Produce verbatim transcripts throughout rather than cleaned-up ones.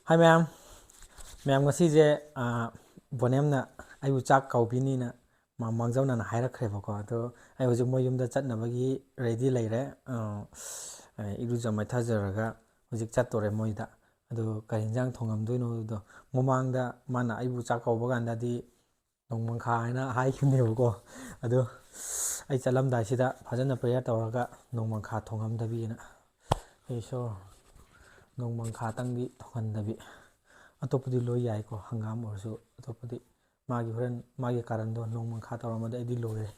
ꯍꯥꯏ ꯃꯌꯥꯝ, ꯃꯌꯥꯝ ꯉꯁꯤꯁꯦ, ꯑ, ꯕꯣꯅꯦꯝꯅ ꯑꯩꯕꯨ ꯆꯥꯛ ꯀꯧꯕꯤꯅꯤꯅ ꯃꯥ ꯃꯥꯡꯖꯧꯅꯅ ꯍꯥꯏꯔꯛꯈ꯭ꯔꯦꯕꯀꯣ꯫ ꯑꯗꯣ ꯑꯩ ꯍꯧꯖꯤꯛ ꯃꯣꯏ ꯌꯨꯝꯗ ꯆꯠꯅꯕꯒꯤ ready ꯂꯩꯔꯦ꯫ ꯑ, ꯏꯔꯨꯖ ꯃꯥꯏꯊꯖꯔꯒ ꯍꯧꯖꯤꯛ ꯆꯠꯇꯣꯔꯦ ꯃꯣꯏꯗ꯫ ꯑꯗꯣ ꯀꯔꯤ ꯌꯦꯟꯖꯥꯡ ꯊꯣꯡꯉꯝꯗꯣꯏꯅꯣꯗꯣ, ꯃꯃꯥꯡꯗ ꯃꯥꯅ ꯑꯩꯕꯨ ꯆꯥꯛ ꯀꯧꯕ ꯀꯥꯟꯗꯗꯤ ꯅꯣꯡꯃꯪꯈꯥ ꯍꯥꯏꯅ ꯍꯥꯏꯈꯤꯕꯅꯦꯕꯀꯣ꯫ ꯑꯗꯣ ꯑꯩ ꯆꯠꯂꯝꯗꯥꯏꯁꯤꯗ ꯐꯖꯅ prayer ꯇꯧꯔꯒ ꯅꯣꯡꯃꯪꯈꯥ ꯊꯣꯡꯉꯝꯗꯕꯤꯅ, "ꯏꯁꯣꯔ, ꯅꯣꯡꯃꯪꯈꯥꯇꯪꯗꯤ ꯊꯣꯡꯍꯟꯗꯕꯤ, ꯑꯇꯣꯞꯄꯗꯤ ꯂꯣꯏ ꯌꯥꯏꯀꯣ, ꯍꯪꯒꯥꯝ ꯑꯣꯏꯔꯁꯨ ꯑꯇꯣꯞꯄꯗꯤ, ꯃꯥꯒꯤ ꯍꯣꯔꯦꯟ ꯃꯥꯒꯤ ꯀꯥꯔꯟꯗꯣ ꯅꯣꯡꯃꯪꯈꯥ ꯇꯧꯔꯝꯃꯗꯤ ꯑꯩꯗꯤ ꯂꯣꯏꯔꯦ"꯫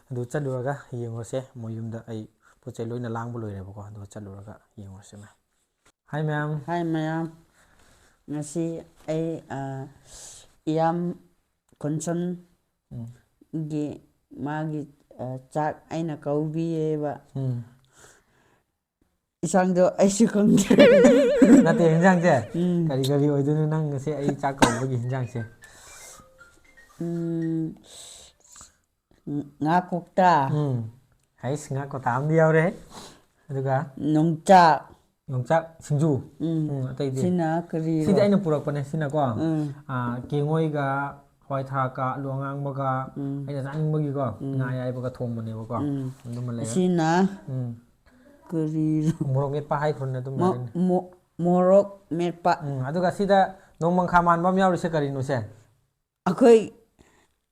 ꯑꯗꯨ ꯆꯠꯂꯨꯔꯒ ꯌꯦꯡꯉꯨꯔꯁꯦ ꯃꯣꯏ ꯌꯨꯝꯗ꯫ ꯑꯩ ꯄꯣꯠ ꯆꯩ ꯂꯣꯏꯅ ꯂꯥꯡꯕ ꯂꯣꯏꯔꯦꯕꯀꯣ꯫ ꯑꯗꯨꯒ ꯆꯠꯂꯨꯔꯒ ꯌꯦꯡꯉꯨꯔꯁꯦ ꯃꯌꯥꯝ꯫ ꯍꯥꯏ ꯃꯌꯥꯝ꯫ ꯍꯥꯏ ꯃꯌꯥꯝ꯫ ꯉꯁꯤ ꯑꯩ, ꯑ, ꯏꯌꯥꯝ ꯈꯨꯟꯁꯨꯟꯒꯤ ꯎꯝ꯫ ꯃꯥꯒꯤ, ꯑ, ꯆꯥꯛ ꯑꯩꯅ ꯀꯧꯕꯤꯌꯦꯕ꯫ ꯎꯝ꯫ ꯏꯟꯁꯥꯡꯗꯣ ꯑꯩꯁꯨ ꯈꯪꯗ꯭ꯔꯦ꯫ ꯅꯠꯇꯦ, ꯏꯟꯁꯥꯡꯁꯦ ꯎꯝ꯫ ꯀꯔꯤ ꯀꯔꯤ ꯑꯣꯏꯗꯣꯏꯅꯣ ꯅꯪ ꯉꯁꯤ ꯑꯩ ꯆꯥꯛ ꯀꯧꯕꯒꯤ ꯏꯟꯁꯥꯡꯁꯦ? ꯎꯝ, ꯉꯥ ꯀꯧꯇꯥ꯫ ꯎꯝ꯫ ꯍꯩꯁ, ꯉꯥ ꯀꯧꯇꯥ ꯑꯃꯗꯤ ꯌꯥꯎꯔꯦ꯫ ꯑꯗꯨꯒ? ꯌꯣꯡꯆꯥꯛ꯫ ꯌꯣꯡꯆꯥꯛ ꯁꯤꯡꯖꯨ꯫ ꯎꯝ꯫ ꯎꯝ, ꯑꯇꯩꯗꯤ? ꯁꯤꯅ ꯀꯔꯤꯔꯣ? ꯁꯤꯗꯤ ꯑꯩꯅ ꯄꯨꯔꯛꯄꯅꯦ, ꯁꯤꯅꯀꯣ꯫ ꯎꯝ꯫ ꯑꯥ, ꯀꯦꯡꯉꯣꯏꯒ, ꯍꯋꯥꯏ ꯊꯔꯥꯛꯀ, ꯑꯂꯨ ꯑꯉꯥꯡꯕꯒ, ꯎꯝ꯫ ꯑꯩꯅ ꯆꯥꯅꯤꯡꯕꯒꯤꯀꯣ, ꯎꯝ꯫ ꯉꯥ ꯑꯌꯥꯏꯕꯒ ꯊꯣꯡꯕꯅꯦꯕꯀꯣ꯫ ꯎꯝ꯫ ꯑꯗꯨꯃ ꯂꯩꯔꯦ꯫ ꯑꯁꯤꯅ ꯎꯝ꯫ ꯀꯔꯤꯔꯣ? ꯃꯣꯔꯣꯛ ꯃꯦꯠꯄ ꯍꯥꯏꯈ꯭ꯔꯣꯅꯦ, ꯑꯗꯨꯝ ꯃꯣ-, ꯌꯥꯔꯦꯅꯦ꯫ ꯃꯣ-, ꯃꯣꯔꯣꯛ ꯃꯦꯠꯄ꯫ ꯎꯝ, ꯑꯗꯨꯒ ꯁꯤꯗ ꯅꯣꯡꯃꯪꯈꯥ ꯃꯥꯟꯕ ꯑꯃ ꯌꯥꯎꯔꯤꯁꯦ ꯀꯔꯤꯅꯣꯁꯦ? ꯑꯩꯈꯣꯏ,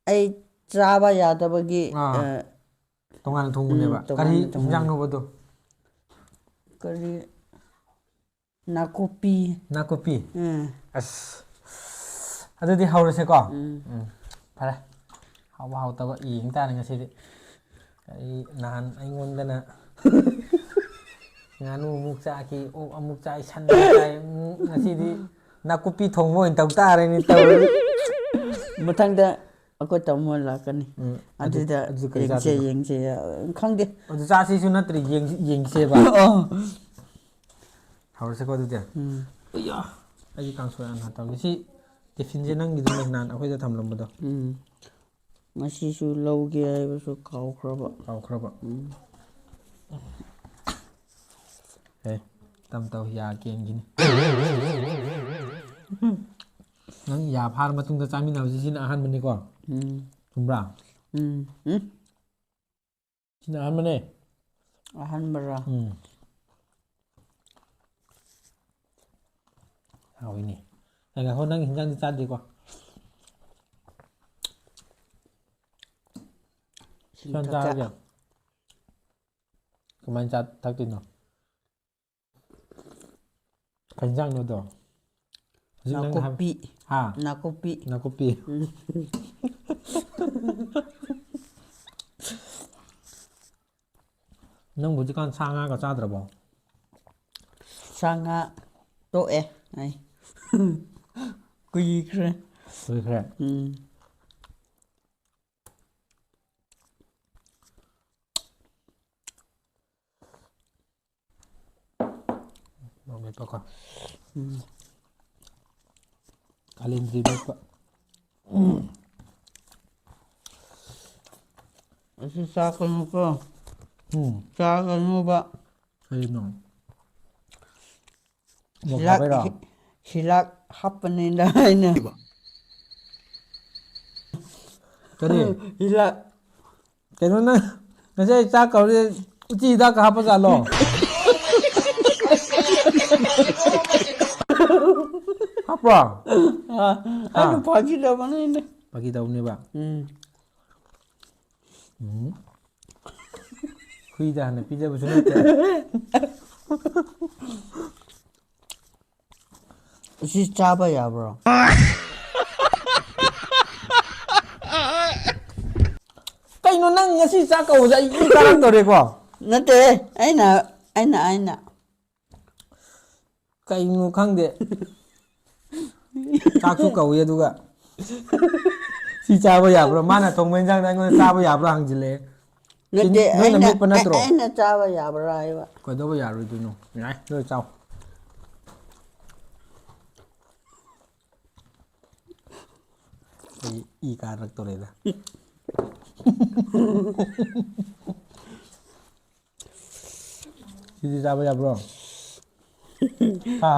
ꯑꯩ ꯆꯥꯕ ꯌꯥꯗꯕꯒꯤ, ꯑꯥ꯫ ꯑ, ꯇꯣꯉꯥꯟꯅ ꯊꯣꯡꯕꯅꯦꯕ꯫ ꯎꯝ, ꯇꯣꯉꯥꯟꯅ ꯀꯔꯤ ꯊꯣꯡꯕꯅꯦ꯫ ꯏꯟꯖꯥꯡꯅꯣꯕ ꯑꯗꯣ? ꯀꯔꯤ? ꯅꯥꯀꯨꯞꯄꯤ꯫ ꯅꯥꯀꯨꯞꯄꯤ? ꯎꯝ꯫ ꯑꯁ, ꯑꯗꯨꯗꯤ ꯍꯧꯔꯁꯦꯀꯣ꯫ ꯎꯝ꯫ ꯎꯝ, ꯐꯔꯦ꯫ ꯍꯥꯎꯕ ꯍꯥꯎꯇꯕ ꯌꯦꯡ ꯇꯥꯔꯦ ꯉꯁꯤꯗꯤ꯫ ꯑꯩ ꯅꯍꯥꯟ ꯑꯩꯉꯣꯟꯗꯅ ꯉꯥꯅꯨ ꯑꯃꯨꯛ ꯆꯥꯈꯤ, ꯑꯣꯛ ꯑꯃꯨꯛ ꯆꯥꯏ, ꯁꯟ ꯑꯃꯨꯛ ꯆꯥꯏ꯫ ꯎꯝ, ꯉꯁꯤꯗꯤ ꯅꯥꯀꯨꯞꯄꯤ ꯊꯣꯡꯕ ꯑꯣꯏꯅ ꯇꯧ ꯇꯥꯔꯦꯅꯦ ꯇꯧꯔꯤ꯫ ꯃꯊꯪꯗ ꯑꯩꯈꯣꯏ ꯇꯥꯃꯣ ꯂꯥꯛꯀꯅꯤ꯫ ꯎꯝ, ꯑꯗꯨ, ꯑꯗꯨꯗ ꯑꯗꯨ ꯀꯔꯤ ꯌꯦꯡꯁꯦ, ꯆꯥꯗꯣꯏꯅꯣ? ꯌꯦꯡꯁꯦ, ꯈꯪꯗꯦ꯫ ꯑꯗꯨ ꯆꯥꯁꯤꯁꯨ ꯅꯠꯇ꯭ꯔꯤ, ꯌꯦꯡꯁꯤ-, ꯌꯦꯡꯁꯦꯕ꯫ ꯑꯣ꯫ ꯍꯧꯔꯁꯤꯀꯣ ꯑꯗꯨꯗꯤ꯫ ꯎꯝ꯫ ꯑꯩꯌꯥ, ꯑꯩꯒꯤ ꯀꯥꯡꯁꯣꯏ ꯍꯥꯟꯅ ꯇꯧꯒꯦ꯫ ꯁꯤ ꯇꯤꯐꯤꯟꯁꯦ ꯅꯪꯒꯤꯗꯨꯅꯦ ꯅꯍꯥꯟ ꯑꯩꯈꯣꯏꯗ ꯊꯝꯂꯝꯕꯗꯣ꯫ ꯎꯝ꯫ ꯉꯁꯤꯁꯨ ꯂꯧꯒꯦ ꯍꯥꯏꯕꯁꯨ ꯀꯥꯎꯈ꯭ꯔꯕ꯫ ꯀꯥꯎꯈ꯭ꯔꯕ꯫ ꯎꯝ꯫ ꯑꯦ, ꯇꯝ ꯇꯧ, ꯌꯥ ꯀꯦꯟꯈꯤꯅꯤ꯫ ꯅꯪ ꯌꯥ ꯐꯥꯔ ꯃꯇꯨꯡꯗ ꯆꯥꯃꯤꯟꯅꯕꯁꯤ ꯁꯤꯅ ꯑꯍꯥꯟꯕꯅꯤꯀꯣ? ꯎꯝ꯫ ꯆꯨꯝꯕ꯭ꯔꯥ? ꯎꯝ꯫ ꯎꯝ꯫ ꯁꯤꯅ ꯑꯍꯥꯟꯕꯅꯦ꯫ ꯑꯍꯥꯟꯕꯔꯥ? ꯎꯝ꯫ ꯍꯥꯎꯏꯅꯦ꯫ ꯑꯩ ꯉꯥꯏꯈꯣ, ꯅꯪ ꯍꯤꯟꯖꯥꯡꯗꯤ ꯆꯥꯗ꯭ꯔꯤꯀꯣ? ꯁꯤꯡ ꯀꯌꯥꯝ ꯊꯛꯆ- ꯆꯥꯔꯒꯦ? ꯀꯃꯥꯏꯅ ꯆꯥ-, ꯊꯛꯇꯣꯏꯅꯣ? ꯀꯩ ꯍꯤꯟꯖꯥꯡꯅꯣꯗꯣ? ꯍꯧꯖꯤꯛ ꯅꯪꯅ ꯍꯥꯏꯕ- ꯅꯥꯀꯨꯞꯄꯤ꯫ ꯍꯥ? ꯅꯥꯀꯨꯞꯄꯤ꯫ ꯅꯥꯀꯨꯞꯄꯤ꯫ ꯎꯝ꯫ ꯅꯪꯕꯨ ꯍꯧꯖꯤꯛꯀꯥꯟ ꯁꯥ ꯉꯥꯒ ꯆꯥꯗ꯭ꯔꯕꯣ? ꯁꯥ ꯉꯥ ꯇꯣꯛꯑꯦ ꯑꯩ꯫ ꯀꯨꯏꯈ꯭ꯔꯦ꯫ ꯀꯨꯏꯈ꯭ꯔꯦ? ꯎꯝ꯫ ꯃꯣꯔꯣꯛ ꯃꯦꯠꯄꯀꯣ꯫ ꯎꯝ꯫ ꯀꯥꯂꯦꯟꯗ꯭ꯔꯤ ꯃꯦꯠꯄ꯫ ꯑꯁꯤ ꯆꯥꯒꯅꯨꯀꯣ꯫ ꯎꯝ꯫ ꯆꯥꯒꯅꯨꯕ꯫ ꯀꯔꯤꯅꯣ? ꯃꯣꯔꯣꯛ ꯍꯤꯗꯥꯛ ꯁꯥꯕꯩꯔꯣ? ꯍꯤ-, ꯍꯤꯗꯥꯛ ꯍꯥꯞꯄꯅꯤꯗ ꯑꯩꯅ꯫ ꯀꯔꯤ? ꯍꯤꯗꯥꯛ꯫ ꯀꯩꯅꯣ ꯅꯪ ꯉꯁꯥꯏ ꯆꯥꯛ ꯀꯧꯔꯦ, ꯎꯆꯤ ꯍꯤꯗꯥꯛꯀ ꯍꯥꯞꯄ ꯖꯥꯠꯂꯣ? ꯍꯥꯞꯄ꯭ꯔꯣ? ꯑ, ꯑꯩꯅ ꯍꯥ? ꯐꯥꯒꯤ ꯇꯧꯕꯅꯤꯅꯦ꯫ ꯐꯥꯒꯤ ꯇꯧꯕꯅꯦꯕ? ꯎꯝ꯫ ꯎꯝ꯫ ꯍꯨꯏꯗ ꯍꯥꯟꯅ ꯄꯤꯖꯕꯁꯨ ꯅꯠꯇꯦ꯫ ꯑꯁꯤ ꯆꯥꯕ ꯌꯥꯕ꯭ꯔꯣ? ꯀꯩꯅꯣ ꯅꯪ ꯉꯁꯤ ꯆꯥꯛ ꯀꯧꯕꯁꯦ ꯑꯩ ꯏ ꯀꯥꯔꯛꯇꯧꯔꯦꯀꯣ? ꯅꯠꯇꯦ, ꯑꯩꯅ, ꯑꯩꯅ, ꯑꯩꯅ꯫ ꯀꯩꯅꯣ ꯈꯪꯗꯦ꯫ ꯆꯥꯛꯁꯨ ꯀꯧꯏ ꯑꯗꯨꯒ꯫ ꯁꯤ ꯆꯥꯕ ꯌꯥꯕ꯭ꯔꯣ? ꯃꯥꯅ ꯊꯣꯡꯕ ꯏꯟꯖꯥꯡꯗ ꯑꯩꯉꯣꯟꯗ ꯆꯥꯕ ꯌꯥꯕ꯭ꯔꯥ ꯍꯪꯖꯤꯜꯂꯛꯑꯦ꯫ ꯅꯠꯇꯦ, ꯁꯤ ꯅꯣꯏꯅ ꯑꯩꯅ, ꯃꯦꯠꯄ ꯅꯠꯇ꯭ꯔꯣ? ꯑꯩ-, ꯑꯩꯅ ꯆꯥꯕ ꯌꯥꯕ꯭ꯔꯥ ꯍꯥꯏꯕ꯫ ꯀꯩꯗꯧꯕ ꯌꯥꯔꯣꯏꯗꯣꯏꯅꯣ? ꯌꯥꯏ, ꯂꯣꯏ ꯆꯥꯎ꯫ ꯑꯩ ꯏ ꯀꯥꯔꯛꯇꯣꯔꯦꯗ꯫ ꯁꯤꯗꯤ ꯆꯥꯕ ꯌꯥꯕ꯭ꯔꯣ? ꯍꯥ?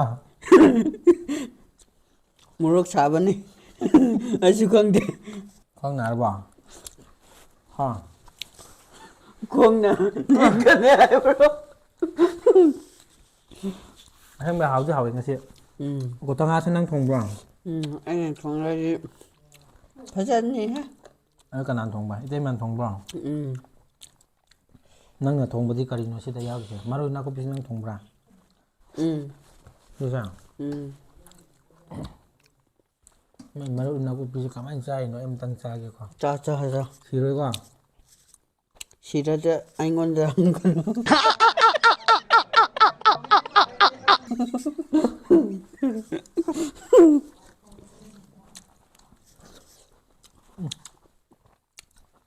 ꯃꯣꯔꯣꯛ ꯁꯥꯕꯅꯤ꯫ ꯑꯩꯁꯨ ꯈꯪꯗꯦ꯫ ꯈꯣꯡ ꯅꯥꯔꯕꯣ? ꯍꯥ? ꯈꯣꯡꯅ ꯅꯦꯠꯀꯅꯤ ꯍꯥꯏꯕ꯭ꯔꯣ? ꯑꯁꯦꯡꯕ ꯍꯥꯎꯗꯤ ꯍꯥꯎꯋꯦ ꯉꯁꯤ꯫ ꯎꯝ꯫ ꯀꯣꯇꯉꯥꯁꯦ ꯅꯪ ꯊꯣꯡꯕ꯭ꯔꯣ? ꯎꯝ, ꯑꯩꯅ ꯊꯣꯡꯉꯗꯤ ꯐꯖꯅꯤꯍꯦ꯫ ꯑꯗꯨ ꯀꯅꯥꯅ ꯊꯣꯡꯕ? ꯏꯇꯩꯃꯅ ꯊꯣꯡꯕ꯭ꯔꯣ? ꯎꯝ꯫ ꯅꯪꯅ ꯊꯣꯡꯕꯗꯤ ꯀꯔꯤꯅꯣ ꯁꯤꯗ ꯌꯥꯎꯔꯤꯁꯦ? ꯃꯔꯣꯏ ꯅꯥꯀꯨꯞꯄꯤꯁꯤ ꯅꯪ ꯊꯣꯡꯕ꯭ꯔꯥ? ꯎꯝ꯫ ꯁꯤꯁꯦ? ꯎꯝ꯫ ꯃꯔꯣꯏ ꯅꯥꯀꯨꯞꯄꯤꯁꯦ ꯀꯃꯥꯏꯅ ꯆꯥꯔꯤꯅꯣ? ꯑꯩ ꯑꯝꯇꯪ ꯆꯥꯒꯦꯀꯣ꯫ ꯆꯥ, ꯆꯥ, ꯆꯥ꯫ ꯁꯤꯔꯣꯏꯀꯣ? ꯁꯤꯔꯗꯤ ꯑꯩꯉꯣꯟꯗ ꯍꯪꯒꯅꯨ꯫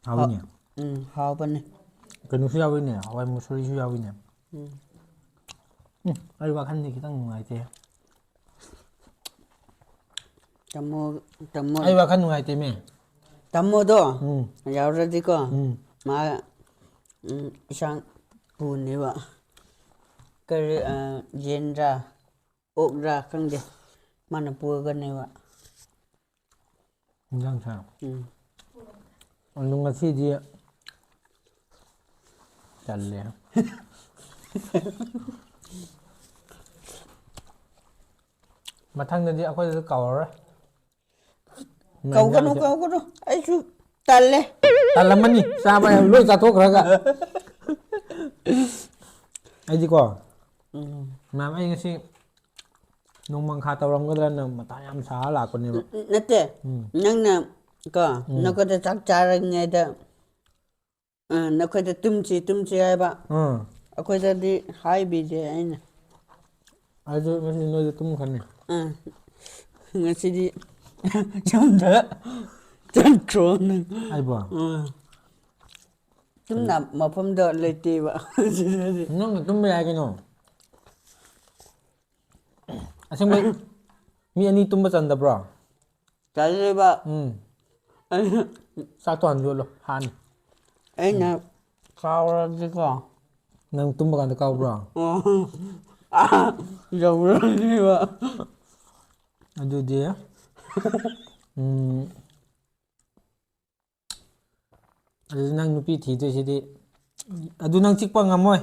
ꯍꯥꯎꯏꯅꯦ꯫ ꯎꯝ, ꯍꯥꯎꯕꯅꯦ꯫ ꯀꯩꯅꯣꯁꯨ ꯌꯥꯎꯏꯅꯦ, ꯍꯋꯥꯏ ꯃꯨꯁꯨꯔꯤꯁꯨ ꯌꯥꯎꯏꯅꯦ꯫ ꯎꯝ꯫ ꯎꯝ, ꯑꯩ ꯋꯥꯈꯜꯗꯤ ꯈꯤꯇꯪ ꯅꯨꯡꯉꯥꯏꯇꯦ꯫ ꯇꯥꯃꯣ, ꯇꯥꯃꯣ꯫ ꯑꯩ ꯋꯥꯈꯜ ꯅꯨꯡꯉꯥꯏꯇꯦꯃꯤ꯫ ꯇꯥꯃꯣꯗꯣ ꯎꯝ꯫ ꯌꯥꯎꯔꯗꯤꯀꯣ, ꯎꯝ꯫ ꯃꯥ, ꯎꯝ, ꯏꯟꯁꯥꯡ ꯄꯨꯅꯦꯕ꯫ ꯀꯔꯤ, ꯑ, ꯌꯦꯟꯔꯥ, ꯑꯣꯛꯔꯥ ꯈꯪꯗꯦ, ꯃꯥꯅ ꯄꯨꯔꯒꯅꯦꯕ꯫ ꯏꯟꯖꯥꯡꯁꯦ꯫ ꯎꯝ꯫ ꯑꯗꯨ ꯉꯁꯤꯗꯤ ꯇꯜꯂꯦ꯫ ꯃꯊꯪꯗꯗꯤ ꯑꯩꯈꯣꯏꯗꯁꯨ ꯀꯧꯔꯔꯣꯏ꯫ ꯀꯧꯒꯅꯨ, ꯏꯟꯖꯥꯡꯁꯦ ꯀꯧꯒꯅꯨ꯫ ꯑꯩꯁꯨ ꯇꯜꯂꯦ꯫ ꯇꯜꯂꯝꯃꯅꯤ꯫ ꯆꯥꯕ ꯂꯣꯏ ꯆꯥꯊꯣꯛꯈ꯭ꯔꯒ꯫ ꯑꯩꯗꯤꯀꯣ, ꯎꯝ꯫ ꯃꯌꯥꯝ, ꯑꯩ ꯉꯁꯤ ꯅꯣꯡꯃꯪꯈꯥ ꯇꯧꯔꯝꯒꯗ꯭ꯔꯅ ꯃꯊꯥ ꯌꯥꯝ ꯁꯥꯔ ꯂꯥꯛꯄꯅꯦꯕ꯫ ꯎꯝ, ꯅꯠꯇꯦ꯫ ꯎꯝ꯫ ꯅꯪꯅ ꯀꯣ, ꯎꯝ꯫ ꯅꯈꯣꯏꯗ ꯆꯥꯛ ꯆꯥꯔꯤꯉꯩꯗ, ꯑ, ꯅꯈꯣꯏꯗ ꯇꯨꯝꯁꯤ, ꯇꯨꯝꯁꯤ ꯍꯥꯏꯕ꯫ ꯎꯝ꯫ ꯑꯩꯈꯣꯏꯗꯗꯤ ꯍꯥꯏꯕꯤꯗꯦ ꯑꯩꯅ꯫ ꯑꯩꯁꯨ ꯉꯁꯤ ꯅꯣꯏꯗ ꯇꯨꯝꯈ꯭ꯔꯅꯤ꯫ ꯑ, ꯉꯁꯤꯗꯤ ꯁꯣꯝꯗ ꯆꯠꯈ꯭ꯔꯣ ꯅꯪ꯫ ꯑꯩꯕꯣ? ꯑ꯫ ꯇꯨꯝꯅ ꯃꯐꯝꯗꯣ ꯂꯩꯇꯦꯕ꯫ ꯅꯪꯅ ꯇꯨꯝꯕ ꯌꯥꯏ ꯀꯩꯅꯣ꯫ ꯑꯁꯦꯡꯕꯩ ꯃꯤ ꯑꯅꯤ ꯇꯨꯝꯕ ꯆꯟꯗꯕ꯭ꯔꯣ? ꯆꯜꯂꯦꯕ꯫ ꯎꯝ꯫ ꯑꯩꯅ ꯆꯥꯛꯇꯣ ꯍꯥꯟ ꯌꯣꯠꯂꯣ, ꯍꯥꯟꯅꯤ꯫ ꯑꯩꯅ ꯀꯥꯎꯔꯗꯤꯀꯣ꯫ ꯅꯪ ꯇꯨꯝꯕ ꯀꯥꯟꯗ ꯀꯥꯎꯕ꯭ꯔꯣ? ꯑꯣ꯫ ꯑꯥ, ꯌꯧꯔꯅꯤꯕ꯫ ꯑꯗꯨꯗꯤ ꯎꯝ, ꯑꯗꯨꯗꯤ ꯅꯪ ꯅꯨꯄꯤ ꯊꯤꯗꯣꯏꯁꯤꯗꯤ, ꯑꯗꯨ ꯅꯪ ꯆꯤꯛꯄ ꯉꯝꯃꯣꯏ꯫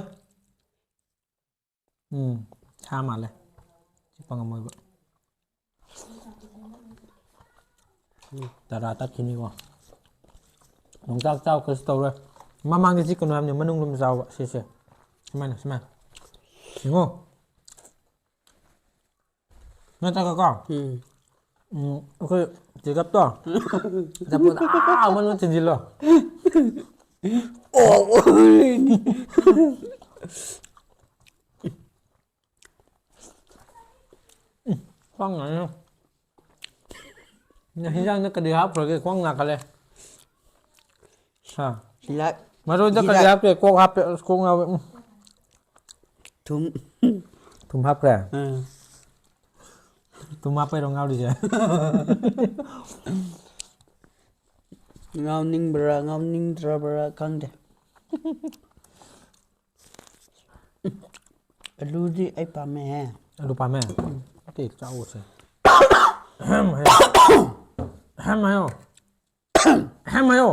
ꯎꯝ, ꯁꯥ ꯃꯥꯜꯂꯦ꯫ ꯆꯤꯛꯄ ꯉꯝꯃꯣꯏꯕ꯫ ꯎꯝ, ꯇꯔꯥ ꯇꯠꯈꯤꯅꯤꯀꯣ꯫ ꯌꯣꯡꯆꯥꯛ ꯆꯥꯎ ꯀꯩꯁꯨ ꯇꯧꯔꯣꯏ꯫ ꯃꯃꯥꯡꯗ ꯆꯤꯛꯀꯅꯨ ꯍꯥꯏꯕꯅꯤ, ꯃꯅꯨꯡ ꯂꯨꯝ ꯆꯥꯎꯕ꯫ ꯁꯤꯁꯦ ꯁꯨꯃꯥꯏꯅ, ꯁꯨꯃꯥꯏꯅ꯫ ꯌꯦꯡꯉꯣ꯫ ꯅꯠꯇ꯭ꯔꯒ ꯀꯣ, ꯎꯝ꯫ ꯎꯝ, ꯑꯩꯈꯣꯏ ꯆꯦꯒꯞꯇꯣ, ꯑꯆꯥꯄꯣꯠ ꯑꯥ ꯃꯅꯨꯡ ꯊꯤꯟꯖꯤꯜꯂꯣ꯫ ꯑꯣ, ꯑꯣ꯫ ꯎꯝ, ꯈ꯭ꯋꯥꯡ ꯅꯥꯏꯅ꯫ ꯅꯪ ꯍꯤꯟꯖꯥꯡꯗ ꯀꯔꯤ ꯍꯥꯞꯈ꯭ꯔꯒꯦ? ꯈ꯭ꯋꯥꯡ ꯅꯥꯈꯠꯂꯦ꯫ ꯍꯥ? ꯍꯤꯗꯥꯛ, ꯃꯔꯣꯏꯗ ꯀꯔꯤ ꯍꯤꯗꯥꯛ꯫ ꯍꯥꯞꯀꯦ? ꯀꯣꯛ ꯍꯥꯞꯄꯦ꯫ ꯑꯁ, ꯀꯣꯛ ꯉꯥꯎꯋꯦ꯫ ꯎꯝ꯫ ꯊꯨꯝ꯫ ꯊꯨꯝ ꯍꯥꯞꯈ꯭ꯔꯦ? ꯑꯥ꯫ ꯊꯨꯝ ꯍꯥꯞꯄꯩꯔꯣ ꯉꯥꯎꯔꯤꯁꯦ? ꯉꯥꯎꯅꯤꯡꯕ꯭ꯔꯥ, ꯉꯥꯎꯅꯤꯡꯗ꯭ꯔꯕ꯭ꯔꯥ ꯈꯪꯗꯦ꯫ ꯑꯂꯨꯗꯤ ꯑꯩ ꯄꯥꯝꯃꯦꯍꯦ꯫ ꯑꯂꯨ ꯄꯥꯝꯃꯦ? ꯎꯝ꯫ ꯑꯇꯩ ꯆꯥꯎꯁꯦ꯫ ꯑꯍꯝ ꯍꯥꯏꯌꯣ꯫ ꯑꯍꯝ ꯍꯥꯏꯌꯣ꯫ ꯑꯍꯝ ꯍꯥꯏꯌꯣ꯫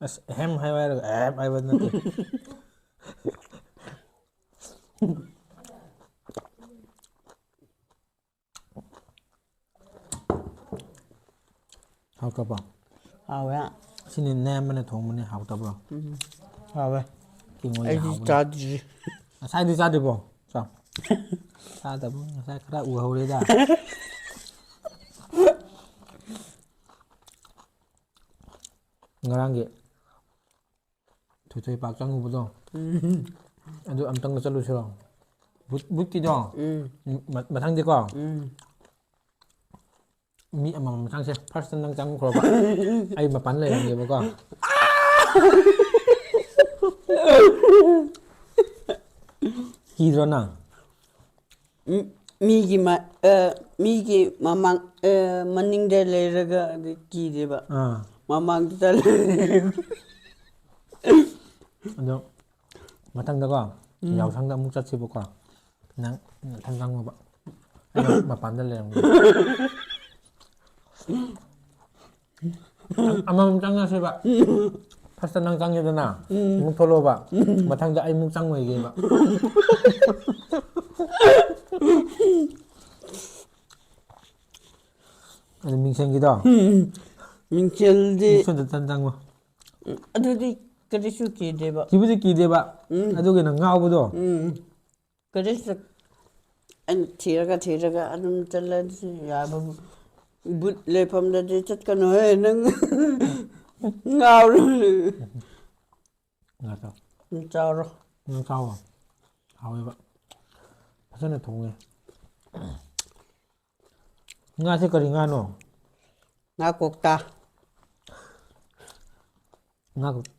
ꯑꯁ, ꯑꯍꯝ ꯍꯥꯏꯌꯣ ꯍꯥꯏꯔꯒ ꯑꯍꯝ ꯍꯥꯏꯕ ꯅꯠꯇꯦ꯫ ꯍꯥꯎꯇꯕ꯭ꯔꯣ? ꯍꯥꯎꯋꯦ꯫ ꯁꯤꯅꯤ ꯅꯌꯥꯝꯕꯅ ꯊꯣꯡꯕꯅꯤ, ꯍꯥꯎꯇꯕ꯭ꯔꯣ? ꯎꯝ, ꯍꯥꯎꯋꯦ꯫ ꯀꯤꯡꯉꯣꯏ ꯑꯩꯗꯤ ꯍꯥꯎꯕꯅꯤ꯫ ꯆꯥꯗ꯭ꯔꯤ꯫ ꯉꯁꯥꯏꯗꯤ ꯆꯥꯗ꯭ꯔꯤꯕꯣ? ꯆꯥꯎ꯫ ꯆꯥꯗꯕ ꯉꯁꯥꯏ ꯈꯔ ꯎꯍꯧꯔꯦꯗ꯫ ꯉꯔꯥꯡꯒꯤ ꯊꯣꯏꯊꯣꯏ ꯄꯥꯛ ꯆꯪꯉꯨꯕꯗꯣ꯫ ꯎꯝ꯫ ꯑꯗꯨ ꯑꯝꯇꯪꯒ ꯆꯠꯂꯨꯁꯤꯔꯣ? ꯕꯨꯠ-, ꯕꯨꯠꯀꯤꯗꯣ? ꯎꯝ꯫ ꯎꯝ, ꯃ-, ꯃꯊꯪꯗꯤꯀꯣ? ꯎꯝ꯫ ꯃꯤ ꯑꯃꯃꯝ ꯆꯪꯁꯦ꯫ First ꯅꯪ ꯆꯪꯈ꯭ꯔꯣꯕ꯫ ꯑꯩ ꯃꯄꯥꯟ ꯂꯩꯔꯝꯒꯦꯕꯀꯣ꯫ ꯀꯤꯗ꯭ꯔꯣ ꯅꯪ? ꯎꯝ, ꯃꯤꯒꯤ ꯃ-, ꯑ, ꯃꯤꯒꯤ ꯃꯃꯥꯡ, ꯑ, ꯃꯅꯤꯡꯗ ꯂꯩꯔꯒ ꯑꯗꯨ ꯀꯤꯗꯦꯕ꯫ ꯑꯥ꯫ ꯃꯃꯥꯡꯗ ꯆꯠꯂꯦ꯫ ꯑꯗꯣ ꯃꯊꯪꯗꯀꯣ, ꯎꯝ꯫ ꯌꯥꯎꯁꯪꯗ ꯑꯃꯨꯛ ꯆꯠꯁꯤꯕꯀꯣ꯫ ꯅꯪ ꯅꯊꯟ ꯆꯪꯉꯨꯕ꯫ ꯃꯄꯥꯟꯗ ꯂꯩꯔꯝꯒꯅꯤ꯫ ꯑꯃꯃꯝ ꯆꯪꯉꯁꯦꯕ꯫ ꯐꯥꯔꯁꯇ ꯅꯪ ꯆꯪꯉꯦꯗꯅ, ꯑꯃꯨꯛ ꯊꯣꯛꯂꯛꯑꯣꯕ꯫ ꯃꯊꯪꯗ ꯑꯩ ꯑꯃꯨꯛ ꯆꯪꯉꯣꯏꯒꯦꯕ꯫ ꯑꯗꯨ ꯃꯤꯡꯁꯦꯜꯒꯤꯗꯣ? ꯃꯤꯡꯁꯦꯜꯗꯤ ꯃꯤꯡꯁꯦꯜꯗ ꯆꯪ-, ꯆꯪꯉꯣ꯫ ꯑꯗꯨꯗꯤ ꯀꯔꯤꯁꯨ ꯀꯤꯗꯦꯕ꯫ ꯀꯤꯕꯨꯗꯤ ꯀꯤꯗꯦꯕ꯫ ꯎꯝ꯫ ꯑꯗꯨꯒꯤ ꯅꯪ ꯉꯥꯎꯕꯗꯣ꯫ ꯎꯝ꯫ ꯀꯔꯤꯁꯨ ꯑꯩꯅ ꯊꯤꯔꯒ ꯊꯤꯔꯒ ꯑꯗꯨꯝ ꯆꯠꯂꯗꯤ ꯌꯥꯕꯕꯨ꯫ ꯕꯨꯠ ꯂꯩꯐꯝꯗꯗꯤ ꯆꯠꯀꯅꯨꯍꯦ, ꯅꯪ ꯉꯥꯎꯔ ꯂꯩ꯫ ꯉꯥ ꯆꯥꯎ꯫ ꯎꯝ, ꯆꯥꯎꯔꯣ꯫ ꯉꯥ ꯆꯥꯎꯕ ꯍꯥꯎꯋꯦꯕ꯫ ꯐꯖꯅ ꯊꯣꯡꯉꯦ꯫ ꯉꯥꯁꯦ ꯀꯔꯤ ꯉꯥꯅꯣ? ꯉꯥ ꯀꯧꯇꯥ꯫ ꯉꯥ ꯀꯧ-,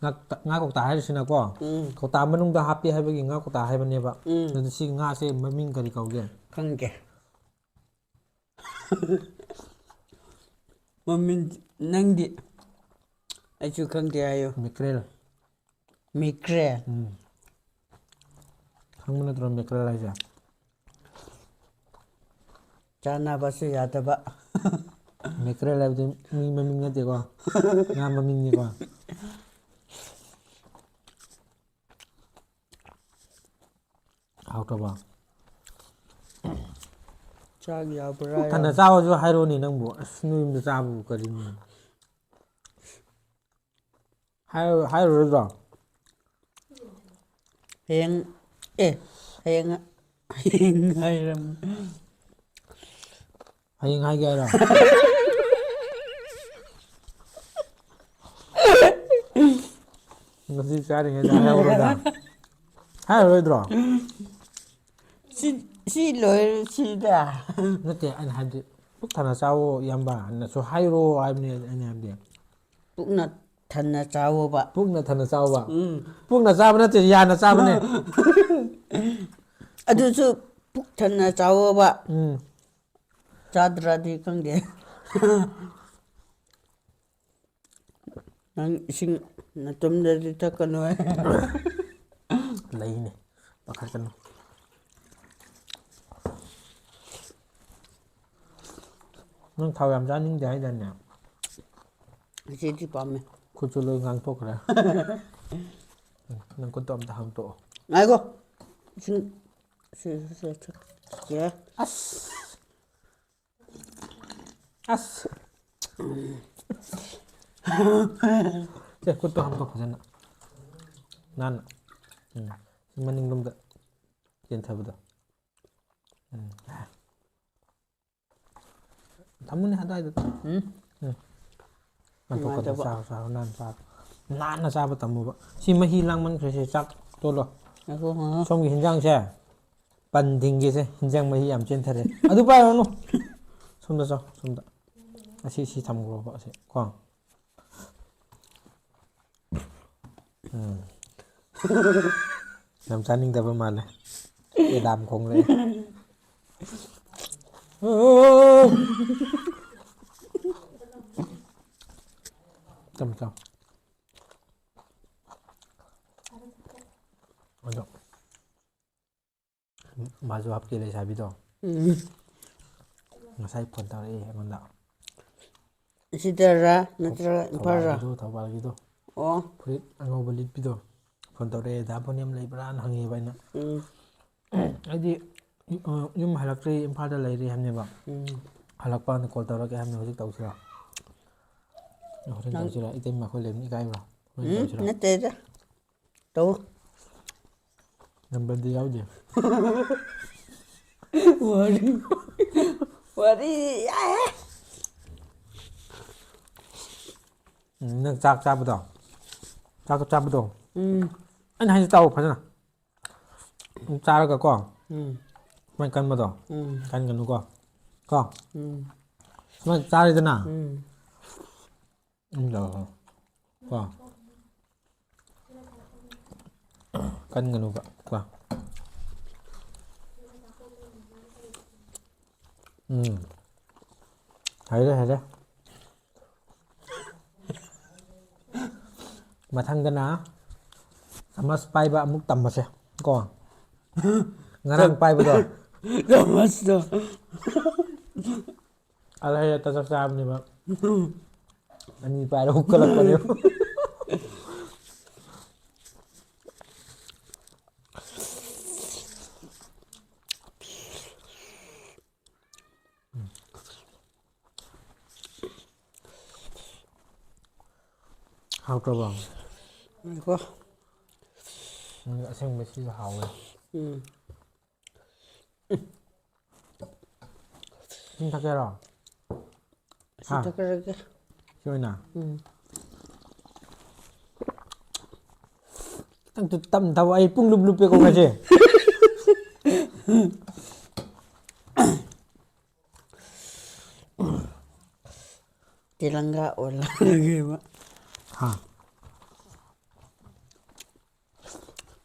ꯉꯥ ꯀꯧꯇꯥ, ꯉꯥ ꯀꯧꯇꯥ ꯍꯥꯏꯔꯤꯁꯤꯅꯀꯣ, ꯎꯝ꯫ ꯀꯧꯇꯥ ꯃꯅꯨꯡꯗ ꯍꯥꯞꯄꯤ ꯍꯥꯏꯕꯒꯤ ꯉꯥ ꯀꯧꯇꯥ ꯍꯥꯏꯕꯅꯦꯕ꯫ ꯎꯝ꯫ ꯑꯗꯨ ꯁꯤ ꯉꯥꯁꯦ ꯃꯃꯤꯡ ꯀꯔꯤ ꯀꯧꯒꯦ? ꯈꯪꯗꯦ꯫ ꯃꯃꯤꯡ ꯅꯪꯗꯤ? ꯑꯩꯁꯨ ꯈꯪꯗꯦ ꯍꯥꯏꯌꯣ꯫ ꯃꯦꯀ꯭ꯔꯦꯜ꯫ ꯃꯦꯀ꯭ꯔꯦꯜ꯫ ꯎꯝ꯫ ꯈꯪꯕ ꯅꯠꯇ꯭ꯔꯣ ꯃꯦꯀ꯭ꯔꯦꯜ ꯍꯥꯏꯁꯦ? ꯆꯥꯅꯕꯁꯨ ꯌꯥꯗꯕ꯫ ꯃꯦꯀ꯭ꯔꯦꯜ ꯍꯥꯏꯕꯗꯤ ꯃꯤ ꯃꯃꯤꯡ ꯅꯠꯇꯦꯀꯣ꯫ ꯉꯥ ꯃꯃꯤꯡꯅꯤꯀꯣ꯫ ꯍꯥꯎꯇꯕ? ꯆꯥꯛ ꯌꯥꯎꯕ꯭ꯔꯥ? ꯄꯨꯛ ꯊꯟꯅ ꯌꯥꯎ- ꯆꯥꯕꯁꯨ ꯍꯥꯏꯔꯣꯅꯦ ꯅꯪꯕꯨ꯫ ꯑꯁ, ꯅꯣꯏ ꯌꯨꯝꯗ ꯆꯥꯕꯕꯨ ꯀꯔꯤꯅꯣ? ꯍꯥꯏꯔ-, ꯍꯥꯏꯔꯨꯔꯗ꯭ꯔꯣ? ꯍꯌꯦꯡ, ꯑꯦ, ꯍꯌꯦꯡ, ꯍꯌꯦꯡ ꯍꯥꯏꯔꯝ-, ꯍꯌꯦꯡ ꯍꯥꯏꯒꯦ ꯍꯥꯏꯔꯣ? ꯉꯁꯤ ꯆꯥꯔꯤꯉꯩꯗ ꯍꯥꯏꯍꯧꯔꯣꯗ꯫ ꯍꯥꯏꯔꯔꯣꯏꯗ꯭ꯔꯣ? ꯁꯤ, ꯁꯤ ꯂꯣꯏꯔꯁꯤꯗ꯫ ꯅꯠꯇꯦ, ꯑꯩꯅ ꯍꯥꯏꯕꯗꯤ, "ꯄꯨꯛ ꯊꯟꯅ ꯆꯥꯋꯣ, ꯏꯌꯥꯝꯕ" ꯍꯥꯏꯅꯁꯨ ꯍꯥꯏꯔꯣ ꯍꯥꯏꯕꯅꯤ ꯑꯩꯅ ꯍꯥꯏꯕꯗꯤ꯫ ꯄꯨꯛꯅ ꯊꯟꯅ ꯆꯥꯋꯣꯕ꯫ ꯄꯨꯛꯅ ꯊꯟꯅ ꯆꯥꯎꯕ꯫ ꯎꯝ꯫ ꯄꯨꯛꯅ ꯆꯥꯕ ꯅꯠꯇꯦ, ꯌꯥꯅ ꯆꯥꯕꯅꯦ꯫ ꯑꯗꯨꯁꯨ ꯄꯨꯛ ꯊꯟꯅ ꯆꯥꯋꯣꯕ꯫ ꯎꯝ꯫ ꯆꯥꯗ꯭ꯔꯗꯤ ꯈꯪꯗꯦ꯫ ꯅꯪ ꯏꯁꯤꯡ ꯅꯇꯨꯝꯗꯗꯤ ꯊꯛꯀꯅꯨ ꯍꯥꯏ꯫ ꯂꯩꯅꯦ, ꯄꯥꯈꯠꯀꯅꯨ꯫ ꯅꯪ ꯊꯥꯎ ꯌꯥꯝ ꯆꯥꯅꯤꯡꯗꯦ ꯍꯥꯏꯗꯥꯏꯅꯦ? ꯏꯆꯦꯗꯤ ꯄꯥꯝꯃꯦ꯫ ꯈꯨꯠꯁꯨ ꯂꯣꯏ ꯉꯥꯡꯊꯣꯛꯈ꯭ꯔꯦ꯫ ꯎꯝ, ꯅꯪ ꯈꯨꯠꯇꯣ ꯑꯝꯇ ꯍꯥꯡꯇꯣꯛꯑꯣ꯫ ꯉꯥꯏꯈꯣ꯫ ꯏꯁꯤꯡ ꯁꯤ, ꯁꯤ, ꯁꯤ, ꯁꯤ, ꯁꯤ꯫ ꯑꯁ꯫ ꯑꯁ꯫ ꯁꯦ, ꯈꯨꯠꯇꯣ ꯍꯥꯝꯗꯣꯛ ꯐꯖꯅ꯫ ꯅꯥꯟꯅ꯫ ꯎꯝ꯫ ꯁꯤ ꯃꯅꯤꯡꯂꯣꯝꯗ ꯆꯦꯟꯊꯕꯗꯣ꯫ ꯎꯝ꯫ ꯊꯝꯃꯨꯅꯦ ꯑꯗꯥꯏꯗ꯫ ꯎꯝ꯫ ꯎꯝ꯫ ꯅꯥꯟꯊꯣꯛꯀꯗꯕ꯫ ꯅꯨꯡꯉꯥꯏꯇꯕ꯫ ꯆꯥꯔꯣ, ꯆꯥꯔꯣ, ꯅꯥꯟꯅ ꯆꯥꯔꯣ꯫ ꯅꯥꯟꯅ ꯆꯥꯕ ꯇꯝꯃꯨꯕ꯫ ꯁꯤ ꯃꯍꯤ ꯂꯥꯡꯃꯟꯈ꯭ꯔꯦ, ꯁꯤ ꯆꯥꯛ ꯇꯣꯜꯂꯣ꯫ ꯉꯥꯏꯈꯣ, ꯉꯥꯏꯈꯣ꯫ ꯁꯣꯝꯒꯤ ꯍꯤꯟꯖꯥꯡꯁꯦ ꯄꯟ ꯊꯤꯡꯒꯦꯁꯦ, ꯍꯤꯟꯖꯥꯡ ꯃꯍꯤ ꯌꯥꯝ ꯆꯦꯟꯊꯔꯦ꯫ ꯑꯗꯨ ꯄꯥꯏꯔꯨꯔꯅꯨ꯫ ꯁꯣꯝꯗ ꯆꯥꯎ, ꯁꯣꯝꯗ꯫ ꯑꯁꯤ, ꯁꯤ ꯊꯝꯈ꯭ꯔꯣꯕ, ꯑꯁꯤ ꯀꯣ꯫ ꯎꯝ꯫ ꯌꯥꯝ ꯆꯥꯅꯤꯡꯗꯕ ꯃꯥꯜꯂꯦ꯫ ꯑꯦꯂꯥꯝ ꯈꯣꯡꯂꯛꯑꯦ꯫ ꯆꯝ, ꯆꯝ꯫ ꯑꯗꯣ꯫ ꯃꯥꯁꯨ ꯍꯥꯞꯀꯦ ꯂꯩꯁꯥꯕꯤꯗꯣ꯫ ꯎꯝ꯫ ꯉꯁꯥꯏ ꯐꯣꯟ ꯇꯧꯔꯛꯑꯦ ꯑꯩꯉꯣꯟꯗ꯫ ꯑꯁꯤꯗꯔꯥ ꯅꯠꯇ꯭ꯔꯒ ꯏꯝꯐꯥꯜꯔꯥ? ꯊꯧꯕꯥꯜꯒꯤꯗꯣ, ꯊꯧꯕꯥꯜꯒꯤꯗꯣ꯫ ꯑꯣ꯫ ꯐꯨꯔꯤꯠ ꯑꯉꯧꯕ ꯂꯤꯠꯄꯤꯗꯣ꯫ ꯐꯣꯟ ꯇꯧꯔꯛꯑꯦ, "ꯗꯥ ꯄꯣꯅꯤꯌꯝ ꯂꯩꯕ꯭ꯔꯥꯅ?" ꯍꯪꯉꯦꯕ ꯑꯩꯅ꯫ ꯎꯝ꯫ ꯑꯩꯗꯤ, ꯑ, ꯌꯨꯝ ꯍꯜꯂꯛꯇ꯭ꯔꯤ, ꯏꯝꯐꯥꯜꯗ ꯂꯩꯔꯤ ꯍꯥꯏꯕꯅꯦꯕ꯫ ꯎꯝ꯫ ꯍꯜꯂꯛꯄ ꯀꯥꯟꯗ ꯀꯣꯜ ꯇꯧꯔꯛꯀꯦ ꯍꯥꯏꯕꯅꯦ, ꯍꯧꯖꯤꯛ ꯇꯧꯁꯤꯔꯥ? ꯍꯣꯔꯦꯟ ꯅꯪ ꯇꯧꯁꯤꯔꯥ? ꯏꯇꯩꯃ ꯑꯩꯈꯣꯏ ꯂꯩꯕꯅꯤ, ꯏꯀꯥꯏꯕ꯭ꯔꯥ? ꯍꯣꯔꯦꯟ ꯎꯝ, ꯇꯧꯁꯤꯔꯥ? ꯅꯠꯇꯦꯗ꯫ ꯇꯧ꯫ ꯅꯝꯕꯔꯗꯤ ꯌꯥꯎꯗꯦ꯫ ꯋꯥꯔꯤ꯫ ꯋꯥꯔꯤ ꯌꯥꯏꯍꯦ꯫ ꯎꯝ, ꯅꯪ ꯆꯥꯛ ꯆꯥꯕꯗꯣ, ꯆꯥꯛ ꯆꯥꯕꯗꯣ, ꯎꯝ꯫ ꯑꯩꯅ ꯍꯥꯏꯁꯦ ꯇꯥꯎꯑꯣ ꯐꯖꯅ꯫ ꯎꯝ, ꯆꯥꯔꯒꯀꯣ, ꯎꯝ꯫ ꯁꯨꯃꯥꯏꯅ ꯀꯟꯕꯗꯣ, ꯎꯝ꯫ ꯀꯟꯒꯅꯨꯀꯣ, ꯀꯣ, ꯎꯝ꯫ ꯁꯨꯃꯥꯏꯅ ꯆꯥꯔꯦꯗꯅ, ꯎꯝ꯫ ꯎꯝ, ꯇꯧꯔꯣ꯫ ꯀꯣ, ꯀꯟꯒꯅꯨꯕ, ꯀꯣ꯫ ꯎꯝ꯫ ꯍꯩꯔꯦ, ꯍꯩꯔꯦ꯫ ꯃꯊꯪꯗꯅ ꯆꯥꯃꯁ ꯄꯥꯏꯕ ꯑꯃꯨꯛ ꯇꯝꯃꯁꯦ ꯀꯣ꯫ ꯉꯔꯥꯡ ꯄꯥꯏꯕꯗꯣ꯫ ꯆꯥꯃꯁꯇꯣ꯫ ꯑꯗ ꯍꯩꯔꯠꯇ ꯆꯥꯛ ꯆꯥꯕꯅꯦꯕ꯫ ꯑꯅꯤ ꯄꯥꯏꯔ ꯍꯨꯛꯀꯠꯂꯛꯄꯅꯦꯕ꯫ ꯍꯥꯎꯇ꯭ꯔꯕꯣ? ꯉꯥꯏꯈꯣ꯫ ꯎꯝ, ꯑꯁꯦꯡꯕ ꯁꯤꯁꯨ ꯍꯥꯎꯋꯦ꯫ ꯎꯝ꯫ ꯏꯁꯤꯡ ꯊꯛꯀꯦꯔꯣ? ꯁꯤ ꯍꯥ? ꯊꯛꯀꯔꯒꯦ꯫ ꯁꯤ ꯑꯣꯏꯅ? ꯎꯝ꯫ ꯈꯤꯇꯪ ꯇꯞꯅ ꯊꯛꯑꯣ, ꯑꯩ ꯄꯨꯡ ꯂꯨꯞ ꯂꯨꯞꯄꯦꯀꯣ ꯉꯁꯤ꯫ ꯇꯦꯂꯪꯒꯥ ꯑꯣꯜꯂꯒꯦꯕ꯫ ꯍꯥ꯫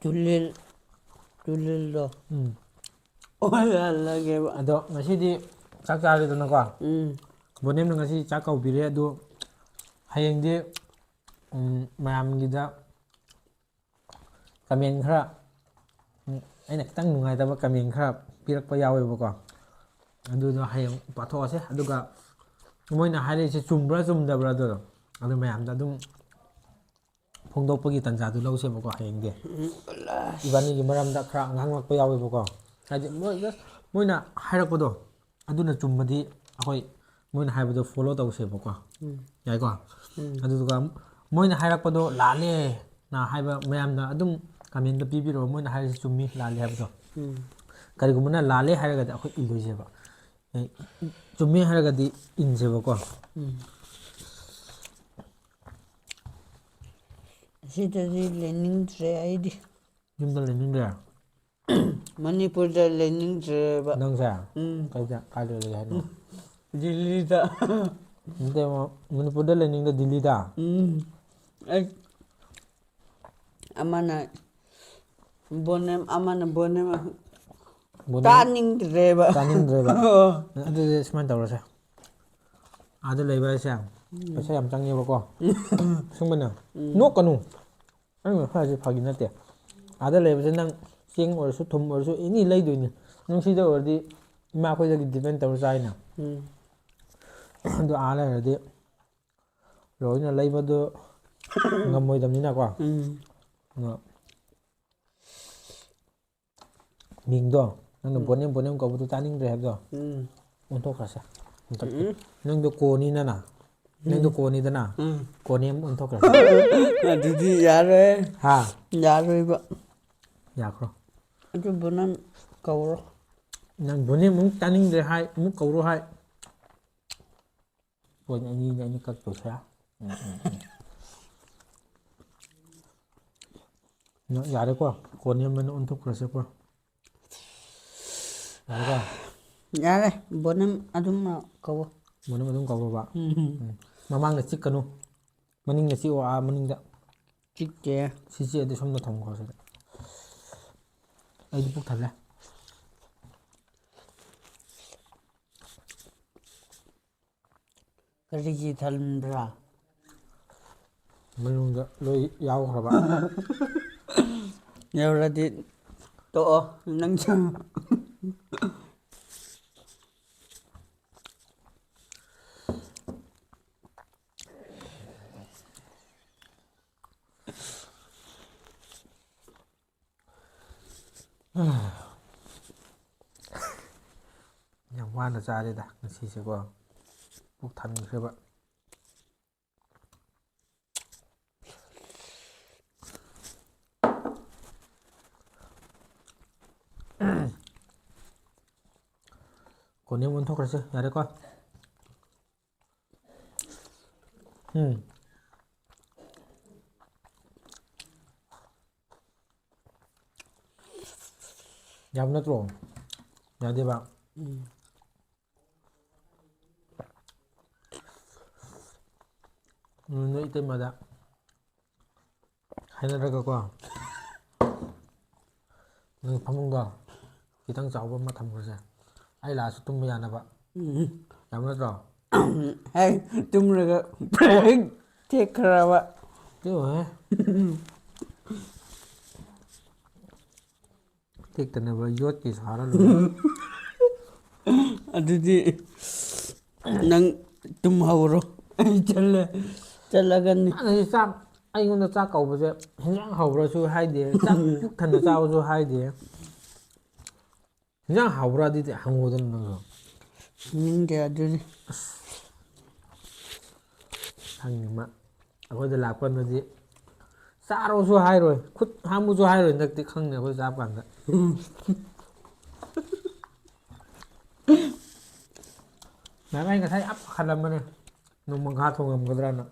ꯇꯨꯂꯤꯜ, ꯇꯨꯂꯤꯜꯗꯣ꯫ ꯎꯝ꯫ ꯑꯣꯜꯍꯜꯂꯒꯦꯕ꯫ ꯑꯗꯣ ꯉꯁꯤꯗꯤ ꯆꯥꯛ ꯆꯥꯔꯦꯗꯅꯀꯣ꯫ ꯎꯝ꯫ ꯕꯣꯅꯦꯝꯅ ꯉꯁꯤ ꯆꯥꯛ ꯀꯧꯕꯤꯔꯦ, ꯑꯗꯨ ꯍꯌꯦꯡꯗꯤ, ꯎꯝ, ꯃꯌꯥꯝꯒꯤꯗ comment ꯈꯔ, ꯎꯝ, ꯑꯩꯅ ꯈꯤꯇꯪ ꯅꯨꯡꯉꯥꯏꯇꯕ comment ꯈꯔ ꯄꯤꯔꯛꯄ ꯌꯥꯎꯋꯦꯕꯀꯣ꯫ ꯑꯗꯨꯗꯣ ꯍꯌꯦꯡ ꯄꯥꯊꯣꯛꯑꯁꯦ꯫ ꯑꯗꯨꯒ ꯃꯣꯏꯅ ꯍꯥꯏꯔꯛꯏꯁꯦ ꯆꯨꯝꯕ꯭ꯔꯥ ꯆꯨꯝꯗꯕ꯭ꯔꯥ ꯑꯗꯨꯗꯣ, ꯑꯗꯨ ꯃꯌꯥꯝꯗ ꯑꯗꯨꯝ ꯐꯣꯡꯗꯣꯛꯄꯒꯤ ꯇꯥꯟꯖꯥꯗꯨ ꯂꯧꯁꯦꯕꯀꯣ ꯍꯌꯦꯡꯗꯤ꯫ ꯎꯝ, ꯑꯂꯥꯁ꯫ ꯏꯕꯥꯅꯤꯒꯤ ꯃꯔꯝꯗ ꯈꯔ ꯉꯥꯡꯂꯛꯄ ꯌꯥꯎꯋꯦꯕꯀꯣ꯫ ꯍꯥꯏꯗꯤ ꯃꯣꯏ just ꯃꯣꯏꯅ ꯍꯥꯏꯔꯛꯄꯗꯣ ꯑꯗꯨꯅ ꯆꯨꯝꯃꯗꯤ ꯑꯩꯈꯣꯏ ꯃꯣꯏꯅ ꯍꯥꯏꯕꯗꯣ follow ꯇꯧꯁꯦꯕꯀꯣ꯫ ꯎꯝ꯫ ꯌꯥꯏꯀꯣ? ꯎꯝ꯫ ꯑꯗꯨꯗꯨꯒ ꯃꯣꯏꯅ ꯍꯥꯏꯔꯛꯄꯗꯣ ꯂꯥꯜꯂꯦꯅ ꯍꯥꯏꯕ ꯃꯌꯥꯝꯅ ꯑꯗꯨꯝ comment ꯄꯤꯕꯤꯔꯛꯑꯣ, ꯃꯣꯏꯅ ꯍꯥꯏꯔꯤꯁꯤ ꯆꯨꯝꯃꯤ ꯂꯥꯜꯂꯤ ꯍꯥꯏꯕꯗꯣ꯫ ꯎꯝ꯫ ꯀꯔꯤꯒꯨꯝꯕꯅ ꯂꯥꯜꯂꯦ ꯍꯥꯏꯔꯒꯗꯤ ꯑꯩꯈꯣꯏ ꯏꯜꯂꯣꯏꯁꯦꯕ꯫ ꯑꯦ, ꯆꯨꯝꯃꯦ ꯍꯥꯏꯔꯒꯗꯤ ꯏꯟꯁꯦꯕꯀꯣ꯫ ꯎꯝ꯫ ꯑꯁꯤꯗꯗꯤ ꯂꯩꯅꯤꯡꯗ꯭ꯔꯦ ꯑꯩꯗꯤ꯫ ꯌꯨꯝꯗ ꯂꯩꯅꯤꯡꯗ꯭ꯔꯦ? ꯃꯅꯤꯄꯨꯔꯗ ꯂꯩꯅꯤꯡꯗ꯭ꯔꯦꯕ꯫ ꯅꯪꯁꯦ? ꯎꯝ꯫ ꯀꯥꯏꯗ, ꯀꯥꯏꯗ ꯂꯩ ꯍꯥꯏꯅꯣ? ꯗꯤꯜꯂꯤꯗ꯫ ꯅꯠꯇꯦ, ꯃ-, ꯃꯅꯤꯄꯨꯔꯗ ꯂꯩꯅꯤꯡꯗꯦ, ꯗꯤꯜꯂꯤꯗ? ꯎꯝ꯫ ꯑꯩ ꯑꯃꯅ ꯕꯣꯅꯦꯝ, ꯑꯃꯅ ꯕꯣꯅꯦꯝ꯫ ꯕꯣꯅꯦꯝ ꯇꯥꯅꯤꯡꯗ꯭ꯔꯦꯕ꯫ ꯇꯥꯅꯤꯡꯗ꯭ꯔꯦꯕ꯫ ꯑꯣ꯫ ꯑꯗꯨꯗꯤ ꯁꯨꯃꯥꯏꯅ ꯇꯧꯔꯁꯦ꯫ ꯑꯥꯗ ꯂꯩꯕ ꯍꯥꯏꯁꯦ ꯎꯝ꯫ ꯄꯩꯁꯥ ꯌꯥꯝ ꯆꯪꯉꯦꯕꯀꯣ꯫ ꯑꯁꯦꯡꯕꯅꯦ꯫ ꯎꯝ꯫ ꯅꯣꯛꯀꯅꯨ꯫ ꯑꯩꯅ ꯍꯥꯏꯁꯦ ꯐꯥꯒꯤ ꯅꯠꯇꯦ꯫ ꯑꯥꯗ ꯂꯩꯕꯁꯦ ꯅꯪ ꯆꯦꯡ ꯑꯣꯏꯔꯁꯨ, ꯊꯨꯝ ꯑꯣꯏꯔꯁꯨ, ꯑꯦꯅꯤ ꯂꯩꯗꯣꯏꯅꯤ꯫ ꯅꯪ ꯁꯤꯗ ꯑꯣꯏꯔꯗꯤ ꯏꯃꯥ ꯑꯩꯈꯣꯏꯗꯒꯤ depend ꯇꯧꯔ ꯆꯥꯏꯅ꯫ ꯎꯝ꯫ ꯑꯗꯨ ꯑꯥ ꯂꯩꯔꯗꯤ ꯂꯣꯏꯅ ꯂꯩꯕꯗꯨ ꯉꯝꯃꯣꯏꯗꯕꯅꯤꯅꯀꯣ꯫ ꯎꯝ꯫ ꯑꯗꯣ ꯃꯤꯡꯗꯣ ꯅꯪꯅ ꯕꯣꯅꯦꯝ ꯕꯣꯅꯦꯝ ꯀꯧꯕꯗꯣ ꯇꯥꯅꯤꯡꯗ꯭ꯔꯦ ꯍꯥꯏꯕꯗꯣ ꯎꯝ꯫ ꯑꯣꯟꯊꯣꯛꯈ꯭ꯔꯁꯦ꯫ ꯍꯟꯗꯛꯇꯤ꯫ ꯎꯝ꯫ ꯅꯪꯗꯣ ꯀꯣꯅꯤꯗꯅ, ꯅꯪꯗꯣ ꯀꯣꯅꯤꯗꯅ, ꯎꯝ꯫ ꯀꯣꯅꯦꯝ ꯑꯣꯟꯊꯣꯛꯈ꯭ꯔꯁꯦ꯫ ꯑꯗꯨꯗꯤ ꯌꯥꯔꯣꯏ꯫ ꯍꯥ? ꯌꯥꯔꯣꯏꯕ꯫ ꯌꯥꯈ꯭ꯔꯣ꯫ ꯑꯗꯨꯕꯨ ꯅꯪ ꯀꯧꯔꯣ꯫ ꯅꯪ ꯕꯣꯅꯦꯝ ꯑꯃꯨꯛ ꯇꯥꯅꯤꯡꯗ꯭ꯔꯦ ꯍꯥꯏ, ꯑꯃꯨꯛ ꯀꯧꯔꯣ ꯍꯥꯏ꯫ ꯄꯣꯏꯟ ꯑꯅꯤꯅꯦ ꯑꯩꯅ ꯀꯛꯇꯣꯏꯁꯦ꯫ ꯎꯝ, ꯎꯝ, ꯎꯝ꯫ ꯅꯪ ꯌꯥꯔꯦꯀꯣ? ꯀꯣꯅꯦꯝ ꯑꯣꯏꯅ ꯑꯣꯟꯊꯣꯛꯈ꯭ꯔꯁꯦꯀꯣ꯫ ꯌꯥꯔꯦꯀꯣ? ꯌꯥꯔꯦ, ꯕꯣꯅꯦꯝ ꯑꯗꯨꯝ ꯀꯧꯋꯣ꯫ ꯕꯣꯅꯦꯝ ꯑꯗꯨꯝ ꯀꯧꯔꯣꯕ꯫ ꯎꯝ꯫ ꯎꯝ꯫ ꯃꯃꯥꯡꯗ ꯆꯤꯛꯀꯅꯨ꯫ ꯃꯅꯤꯡꯗ ꯆꯤꯛꯑꯣ, ꯑꯥ ꯃꯅꯤꯡꯗ꯫ ꯆꯤꯛꯇꯦ꯫ ꯁꯤ ꯆꯤꯛꯑꯗꯤ ꯁꯣꯝꯗ ꯊꯝꯈ꯭ꯔꯣ ꯁꯤꯗ꯫ ꯑꯩꯗꯤ ꯄꯨꯛ ꯊꯜꯂꯦ꯫ ꯀꯔꯤꯒꯤ ꯊꯟꯕ꯭ꯔꯥ? ꯃꯅꯨꯡꯗ ꯂꯣꯏ ꯌꯥꯎꯈ꯭ꯔꯕ꯫ ꯌꯧꯔꯗꯤ ꯇꯣꯛꯑꯣ ꯅꯪꯁꯨ꯫ ꯌꯥꯝ ꯋꯥꯅ ꯆꯥꯔꯦꯗ ꯉꯁꯤꯁꯦꯀꯣ꯫ ꯄꯨꯛ ꯊꯟꯈ꯭ꯔꯦꯕ꯫ ꯀꯣꯅꯦꯝ ꯑꯣꯟꯊꯣꯛꯈ꯭ꯔꯁꯦ, ꯌꯥꯔꯦꯀꯣ? ꯎꯝ꯫ ꯌꯥꯕ ꯅꯠꯇ꯭ꯔꯣ? ꯌꯥꯗꯦꯕ? ꯎꯝ꯫ ꯎꯝ, ꯅꯣꯏ ꯏꯇꯩꯃꯗ ꯍꯥꯏꯅꯔꯒꯀꯣ, ꯅꯪ ꯐꯃꯨꯡꯗꯣ ꯈꯤꯇꯪ ꯆꯥꯎꯕ ꯑꯃ ꯊꯝꯈ꯭ꯔꯁꯦ, ꯑꯩ ꯂꯥꯛꯑꯁꯨ ꯇꯨꯝꯕ ꯌꯥꯅꯕ꯫ ꯎꯝ꯫ ꯌꯥꯕ ꯅꯠꯇ꯭ꯔꯣ? ꯍꯦꯛ ꯇꯨꯝꯂꯒ ꯄ꯭ꯔꯦꯛ ꯇꯦꯛꯈ꯭ꯔꯕ꯫ ꯇꯨꯝꯃꯣꯍꯦ꯫ ꯇꯦꯛꯇꯅꯕ ꯌꯣꯠꯀꯤ ꯁꯥꯔ ꯂꯣꯏꯔꯦ꯫ ꯑꯗꯨꯗꯤ ꯅꯪ ꯇꯨꯝꯍꯧꯔꯣ꯫ ꯑꯩ ꯆꯠꯂꯦ꯫ ꯆꯠꯂꯒꯅꯤ꯫ ꯃꯥꯅꯗꯤ ꯆꯥꯛ, ꯑꯩꯉꯣꯟꯗ ꯆꯥꯛ ꯀꯧꯕꯁꯦ ꯍꯤꯟꯖꯥꯡ ꯍꯧꯕ꯭ꯔꯁꯨ ꯍꯥꯏꯗꯦ, ꯆꯥꯛ ꯄꯨꯛ ꯊꯟꯅ ꯆꯥꯕꯁꯨ ꯍꯥꯏꯗꯦ꯫ ꯍꯤꯟꯖꯥꯡ ꯍꯥꯎꯕ꯭ꯔꯥꯗꯤ ꯍꯪꯉꯨꯗꯅ ꯅꯪꯁꯨ꯫ ꯍꯪꯅꯤꯡꯗꯦ ꯑꯗꯨꯗꯤ꯫ ꯈꯪꯅꯤ ꯃꯥ꯫ ꯑꯩꯈꯣꯏꯗ ꯂꯥꯛꯄ ꯀꯥꯟꯗꯗꯤ ꯆꯥꯔꯣꯁꯨ ꯍꯥꯏꯔꯣꯏ, ꯈꯨꯠ ꯍꯥꯝꯃꯨꯁꯨ ꯍꯥꯏꯔꯣꯏ ꯍꯟꯗꯛꯇꯤ, ꯈꯪꯅꯤ ꯑꯩꯈꯣꯏ ꯆꯥꯕ ꯀꯥꯟꯗ꯫ ꯃꯌꯥꯝ ꯑꯩ ꯉꯁꯥꯏ ꯌꯥꯝ ꯄꯥꯈꯠꯂꯝꯕꯅꯦ, ꯅꯣꯡꯃ ꯉꯥ ꯊꯣꯡꯉꯝꯒꯗ꯭ꯔꯥꯅ꯫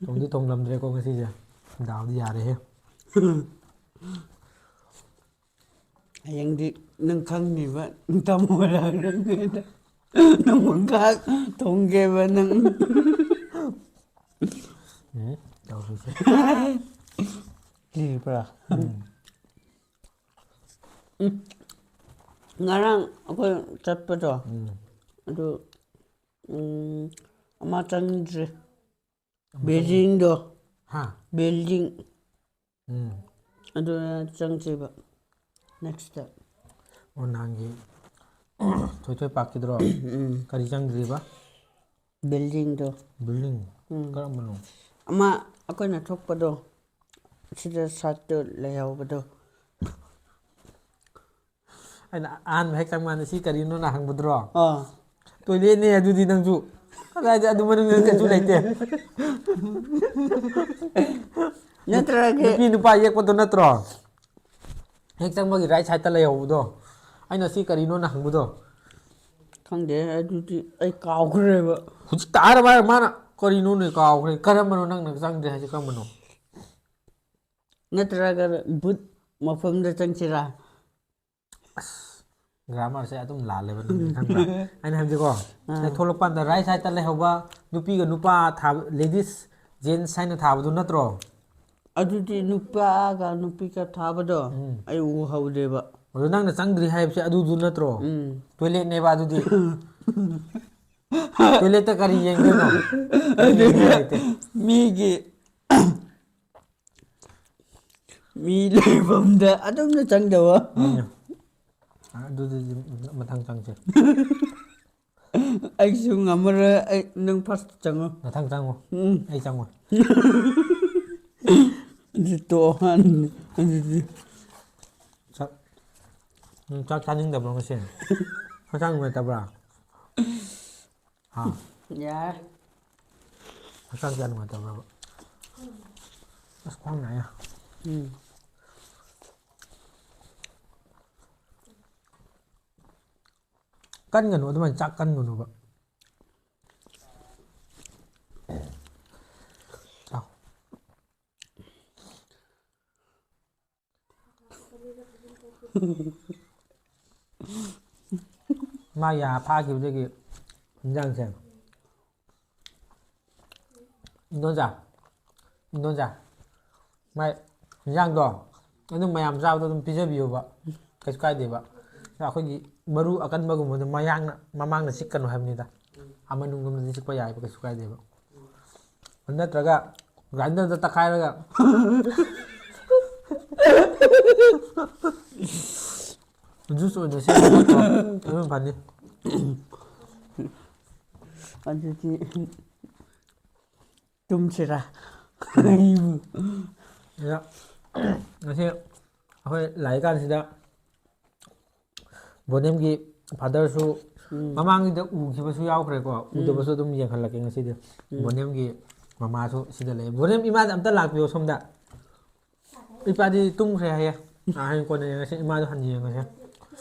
ꯊꯣꯡꯗꯤ ꯊꯣꯡꯂꯝꯗ꯭ꯔꯦꯀꯣ ꯉꯁꯤꯁꯦ꯫ ꯗꯥꯎꯗꯤ ꯌꯥꯔꯦꯍꯦ꯫ ꯍꯌꯦꯡꯗꯤ ꯅꯪ ꯈꯪꯅꯤꯕ, ꯇꯥꯃꯣ ꯂꯥꯛꯑꯒ ꯅꯪ ꯉꯥ ꯊꯣꯡꯒꯦꯕ ꯅꯪ꯫ ꯎꯝ, ꯇꯧꯔꯤꯁꯦ꯫ ꯂꯤꯕ꯭ꯔꯥ? ꯎꯝ꯫ ꯎꯝ꯫ ꯉꯔꯥꯡ ꯑꯩꯈꯣꯏ ꯆꯠꯄꯗꯣ, ꯎꯝ꯫ ꯑꯗꯨ, ꯎꯝ, ꯑꯃ ꯆꯪꯗ꯭ꯔꯤ꯫ ꯑꯃ ꯆꯪꯗ꯭ꯔꯤ꯫ Buildingꯗꯣ꯫ ꯍꯥ? Building꯫ ꯎꯝ꯫ ꯑꯗꯨ ꯆꯪꯁꯦꯕ next꯫ ꯑꯣ, ꯅꯍꯥꯟꯒꯤ ꯊꯣꯏꯊꯣꯏ ꯄꯥꯛꯀꯤꯗꯨꯔꯣ? ꯎꯝ꯫ ꯀꯔꯤ ꯆꯪꯗ꯭ꯔꯤꯕ? Buildingꯗꯣ꯫ Building? ꯎꯝ꯫ ꯀꯔꯝꯕꯅꯣ? ꯑꯃ ꯑꯩꯈꯣꯏꯅ ꯊꯣꯛꯄꯗꯣ, ꯁꯤꯗ sideꯇ ꯂꯩꯍꯧꯕꯗꯣ꯫ ꯑꯩꯅ ꯑꯍꯥꯟꯕ ꯍꯦꯛ ꯆꯪꯕꯀꯥꯟꯗ "ꯁꯤ ꯀꯔꯤꯅꯣꯅ" ꯍꯪꯕꯗꯨꯔꯣ? ꯑꯥ꯫ Toiletꯅꯦ ꯑꯗꯨꯗꯤ ꯅꯪꯁꯨ꯫ ꯀꯗꯥꯏꯗ ꯑꯗꯨ ꯃꯅꯨꯡꯗ ꯀꯩꯁꯨ ꯂꯩꯇꯦ꯫ ꯅꯠꯇ꯭ꯔꯒ ꯅꯨꯄꯤ ꯅꯨꯄꯥ ꯌꯦꯛꯄꯗꯣ ꯅꯠꯇ꯭ꯔꯣ? ꯍꯦꯛ ꯆꯪꯕꯒꯤ right sideꯇ ꯂꯩꯍꯧꯕꯗꯣ꯫ ꯑꯩꯅ "ꯁꯤ ꯀꯔꯤꯅꯣꯅ" ꯍꯪꯕꯗꯣ꯫ ꯈꯪꯗꯦ, ꯑꯗꯨꯗꯤ ꯑꯩ ꯀꯥꯎꯈ꯭ꯔꯦꯕ꯫ ꯍꯧꯖꯤꯛꯇ ꯍꯥꯏꯔꯕ ꯍꯥꯏꯔ ꯃꯥꯅ "ꯀꯔꯤꯅꯣꯅꯦ ꯀꯥꯎꯈ꯭ꯔꯦ"? ꯀꯔꯝꯕꯅꯣ ꯅꯪꯅ ꯆꯪꯗ꯭ꯔꯦ ꯍꯥꯏꯁꯦ, ꯀꯔꯝꯕꯅꯣ? ꯅꯠꯇ꯭ꯔꯒ ꯚꯨꯠ ꯃꯐꯝꯗ ꯆꯪꯁꯤꯔꯥ? ꯑꯁ, grammarꯁꯦ ꯑꯗꯨꯝ ꯂꯥꯜꯂꯦꯕ ꯅꯪꯒꯤ, ꯈꯪꯕ꯭ꯔꯥ? ꯑꯩꯅ ꯍꯥꯏꯕꯗꯤꯀꯣ, ꯑꯥ꯫ ꯍꯦꯛ ꯊꯣꯛꯂꯛꯄ ꯀꯥꯟꯗ right sideꯇ ꯂꯩꯍꯧꯕ ꯅꯨꯄꯤꯒ ꯅꯨꯄꯥ ꯊꯥꯕ, ladies gents ꯍꯥꯏꯅ ꯊꯥꯕꯗꯨ ꯅꯠꯇ꯭ꯔꯣ? ꯑꯗꯨꯗꯤ ꯅꯨꯄꯥꯒ ꯅꯨꯄꯤꯒ ꯊꯥꯕꯗꯣ ꯎꯝ꯫ ꯑꯩ ꯎꯍꯧꯗꯦꯕ꯫ ꯑꯗꯣ ꯅꯪꯅ ꯆꯪꯗ꯭ꯔꯤ ꯍꯥꯏꯕꯁꯦ ꯑꯗꯨꯗꯨ ꯅꯠꯇ꯭ꯔꯣ? ꯎꯝ꯫ Toiletꯅꯦꯕ ꯑꯗꯨꯗꯤ꯫ Toiletꯇ ꯀꯔꯤ ꯌꯦꯡꯗꯣꯏꯅꯣ? ꯑꯗꯨꯗꯤ ꯌꯦꯡꯅꯤꯡꯉꯥꯏ ꯂꯩꯇꯦ꯫ ꯃꯤꯒꯤ ꯃꯤ ꯂꯩꯐꯝꯗ ꯑꯗꯨꯝꯅ ꯆꯪꯗꯕ꯫ ꯎꯝ꯫ ꯑꯗꯨꯗꯤ ꯃꯊꯪ ꯆꯪꯁꯦ꯫ ꯑꯩꯁꯨ ꯉꯝꯃꯔꯣꯏ꯫ ꯑꯩ, ꯅꯪ first ꯆꯪꯉꯣ꯫ ꯃꯊꯪ ꯆꯪꯉꯣ꯫ ꯎꯝ꯫ ꯑꯩ ꯆꯪꯉꯣꯏ꯫ ꯑꯗꯨ ꯇꯣꯛꯑꯣ꯫ ꯑꯗꯨꯗꯤ꯫ ꯆꯥꯛ, ꯅꯪ ꯆꯥꯛ ꯆꯥꯅꯤꯡꯗꯕ꯭ꯔꯣ ꯉꯁꯤ? ꯍꯛꯆꯥꯡ ꯅꯨꯡꯉꯥꯏꯇꯕ꯭ꯔꯥ? ꯍꯥ? ꯌꯥꯔꯦ꯫ ꯍꯛꯆꯥꯡ ꯀꯌꯥ ꯅꯨꯡꯉꯥꯏꯇꯕ꯭ꯔꯕ? ꯑꯁ, ꯈ꯭ꯋꯥꯡ ꯅꯥꯏꯌꯦ꯫ ꯎꯝ꯫ ꯀꯟꯒꯅꯨ, ꯑꯗꯨꯃꯥꯏꯅ ꯆꯥꯛ ꯀꯟꯒꯅꯨꯕ꯫ ꯆꯥꯎ꯫ ꯃꯥ ꯌꯥ ꯐꯥꯈꯤꯕꯗꯒꯤ ꯍꯤꯟꯖꯥꯡꯁꯦ, ꯏꯟꯗꯣꯟꯆꯥ, ꯏꯟꯗꯣꯟꯆꯥ, ꯃꯥꯏ ꯍꯤꯟꯖꯥꯡꯗꯣ ꯑꯗꯨꯝ ꯃꯌꯥꯝ ꯆꯥꯕꯗꯣ ꯑꯗꯨꯝ ꯄꯤꯖꯕꯤꯌꯣꯕ, ꯀꯩꯁꯨ ꯀꯥꯏꯗꯦꯕ꯫ ꯑꯩꯈꯣꯏꯒꯤ ꯃꯔꯨ ꯑꯀꯟꯕꯒꯨꯝꯕꯗꯣ ꯃꯌꯥꯡꯅ, ꯃꯃꯥꯡꯗ ꯆꯤꯛꯀꯅꯨ ꯍꯥꯏꯕꯅꯤꯗ꯫ ꯑꯃꯅꯨꯡꯒꯨꯝꯕꯗꯤ ꯆꯤꯛꯄ ꯌꯥꯏꯕ, ꯀꯩꯁꯨ ꯀꯥꯏꯗꯦꯕ꯫ ꯅꯠꯇ꯭ꯔꯒ grinder ꯗ ꯇꯛꯈꯥꯏꯔꯒ juice ꯑꯣꯏꯅ ꯁꯦꯝꯃꯒꯀꯣ, ꯑꯗꯨꯝ ꯐꯅꯤ꯫ ꯑꯗꯨꯗꯤ ꯇꯨꯝꯁꯤꯔꯥ? ꯑꯗ ꯉꯁꯤ ꯑꯩꯈꯣꯏ ꯂꯥꯛꯏꯀꯥꯟꯁꯤꯗ ꯕꯣꯅꯦꯝꯒꯤ father ꯁꯨ ꯎꯝ꯫ ꯃꯃꯥꯡꯒꯤꯗ ꯎꯈꯤꯕꯁꯨ ꯌꯥꯎꯈ꯭ꯔꯦꯀꯣ, ꯎꯝ꯫ ꯎꯗꯕꯁꯨ ꯑꯗꯨꯝ ꯌꯦꯡꯍꯜꯂꯛꯀꯦ ꯉꯁꯤꯗꯤ꯫ ꯎꯝ꯫ ꯕꯣꯅꯦꯝꯒꯤ ꯃꯃꯥꯁꯨ ꯁꯤꯗ ꯂꯩ꯫ ꯕꯣꯅꯦꯝ, ꯏꯃꯥꯗ ꯑꯝꯇ ꯂꯥꯛꯄꯤꯌꯣ ꯁꯣꯝꯗ꯫ ꯏꯄꯥꯗꯤ ꯇꯨꯝꯈ꯭ꯔꯦ ꯍꯥꯏꯌꯦ꯫ ꯑꯥ, ꯍꯌꯦꯡ ꯀꯣꯟꯅ ꯌꯦꯡꯉꯁꯦ, ꯏꯃꯥꯗꯣ ꯍꯟꯅ ꯌꯦꯡꯉꯁꯦ꯫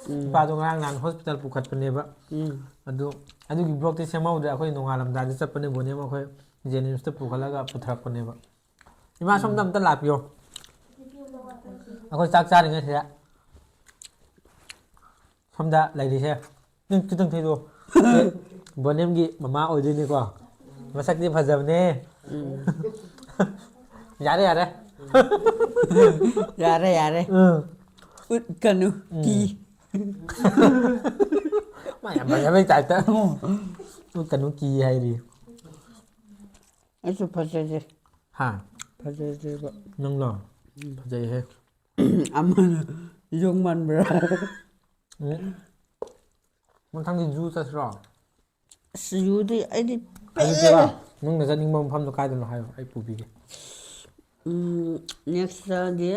ꯎꯝ꯫ ꯏꯄꯥꯗꯣ ꯉꯔꯥꯡ ꯅꯍꯥꯟ hospital ꯄꯨꯈꯠꯄꯅꯦꯕ꯫ ꯎꯝ꯫ ꯑꯗꯨ, ꯑꯗꯨꯒꯤ vlog ꯇꯤ ꯁꯦꯝꯍꯧꯗ꯭ꯔꯦ꯫ ꯑꯩꯈꯣꯏ ꯅꯣꯡꯉꯥꯜꯂꯝꯗꯥꯏꯗ ꯆꯠꯄꯅꯦ, ꯕꯣꯅꯦꯝ ꯑꯩꯈꯣꯏ ꯖꯦꯅꯤꯝꯁꯇ ꯄꯨꯈꯠꯂꯒ ꯄꯨꯊꯔꯛꯄꯅꯦꯕ꯫ ꯏꯃꯥ, ꯁꯣꯝꯗ ꯑꯝꯇ ꯂꯥꯛꯄꯤꯌꯣ꯫ ꯑꯩꯈꯣꯏ ꯆꯥꯛ ꯆꯥꯔꯤꯉꯩꯁꯤꯗ ꯁꯣꯝꯗ ꯂꯩꯔꯤꯁꯦ꯫ ꯅꯪ ꯈꯤꯇꯪ ꯊꯩꯗꯣꯛꯑꯣ꯫ ꯕꯣꯅꯦꯝꯒꯤ ꯃꯃꯥ ꯑꯣꯏꯗꯣꯏꯅꯤꯀꯣ꯫ ꯃꯁꯛꯇꯤ ꯐꯖꯕꯅꯦ꯫ ꯎꯝ꯫ ꯌꯥꯔꯦ, ꯌꯥꯔꯦ꯫ ꯌꯥꯔꯦ, ꯌꯥꯔꯦ꯫ ꯎꯝ꯫ ꯎꯠꯀꯅꯨ, ꯎꯝ꯫ ꯀꯤ꯫ ꯃꯥ ꯌꯥꯝ ꯐꯖꯕꯩ type ꯇ꯫ ꯎꯠꯀꯅꯨ, ꯀꯤ ꯍꯥꯏꯔꯤ꯫ ꯑꯩꯁꯨ ꯐꯖꯩꯌꯦ꯫ ꯍꯥ? ꯐꯖꯩꯌꯦꯕ꯫ ꯅꯪꯂꯣ? ꯎꯝ꯫ ꯐꯖꯩꯍꯦ꯫ ꯑꯃꯅ ꯌꯣꯡ ꯃꯥꯟꯕ꯭ꯔꯥ? ꯎꯝ꯫ ꯃꯊꯪꯗꯤ zoo ꯆꯠꯁꯤꯔꯣ? ꯑꯁ, ꯌꯨꯗꯤ ꯑꯩꯗꯤ ꯑꯗꯨꯗꯤꯔꯣ, ꯅꯪꯅ ꯆꯠꯅꯤꯡꯕ ꯃꯐꯝꯗꯣ ꯀꯥꯏꯗꯅꯣ ꯍꯥꯏꯌꯣ, ꯑꯩ ꯄꯨꯕꯤꯒꯦ꯫ ꯎꯝ, next ꯗꯤ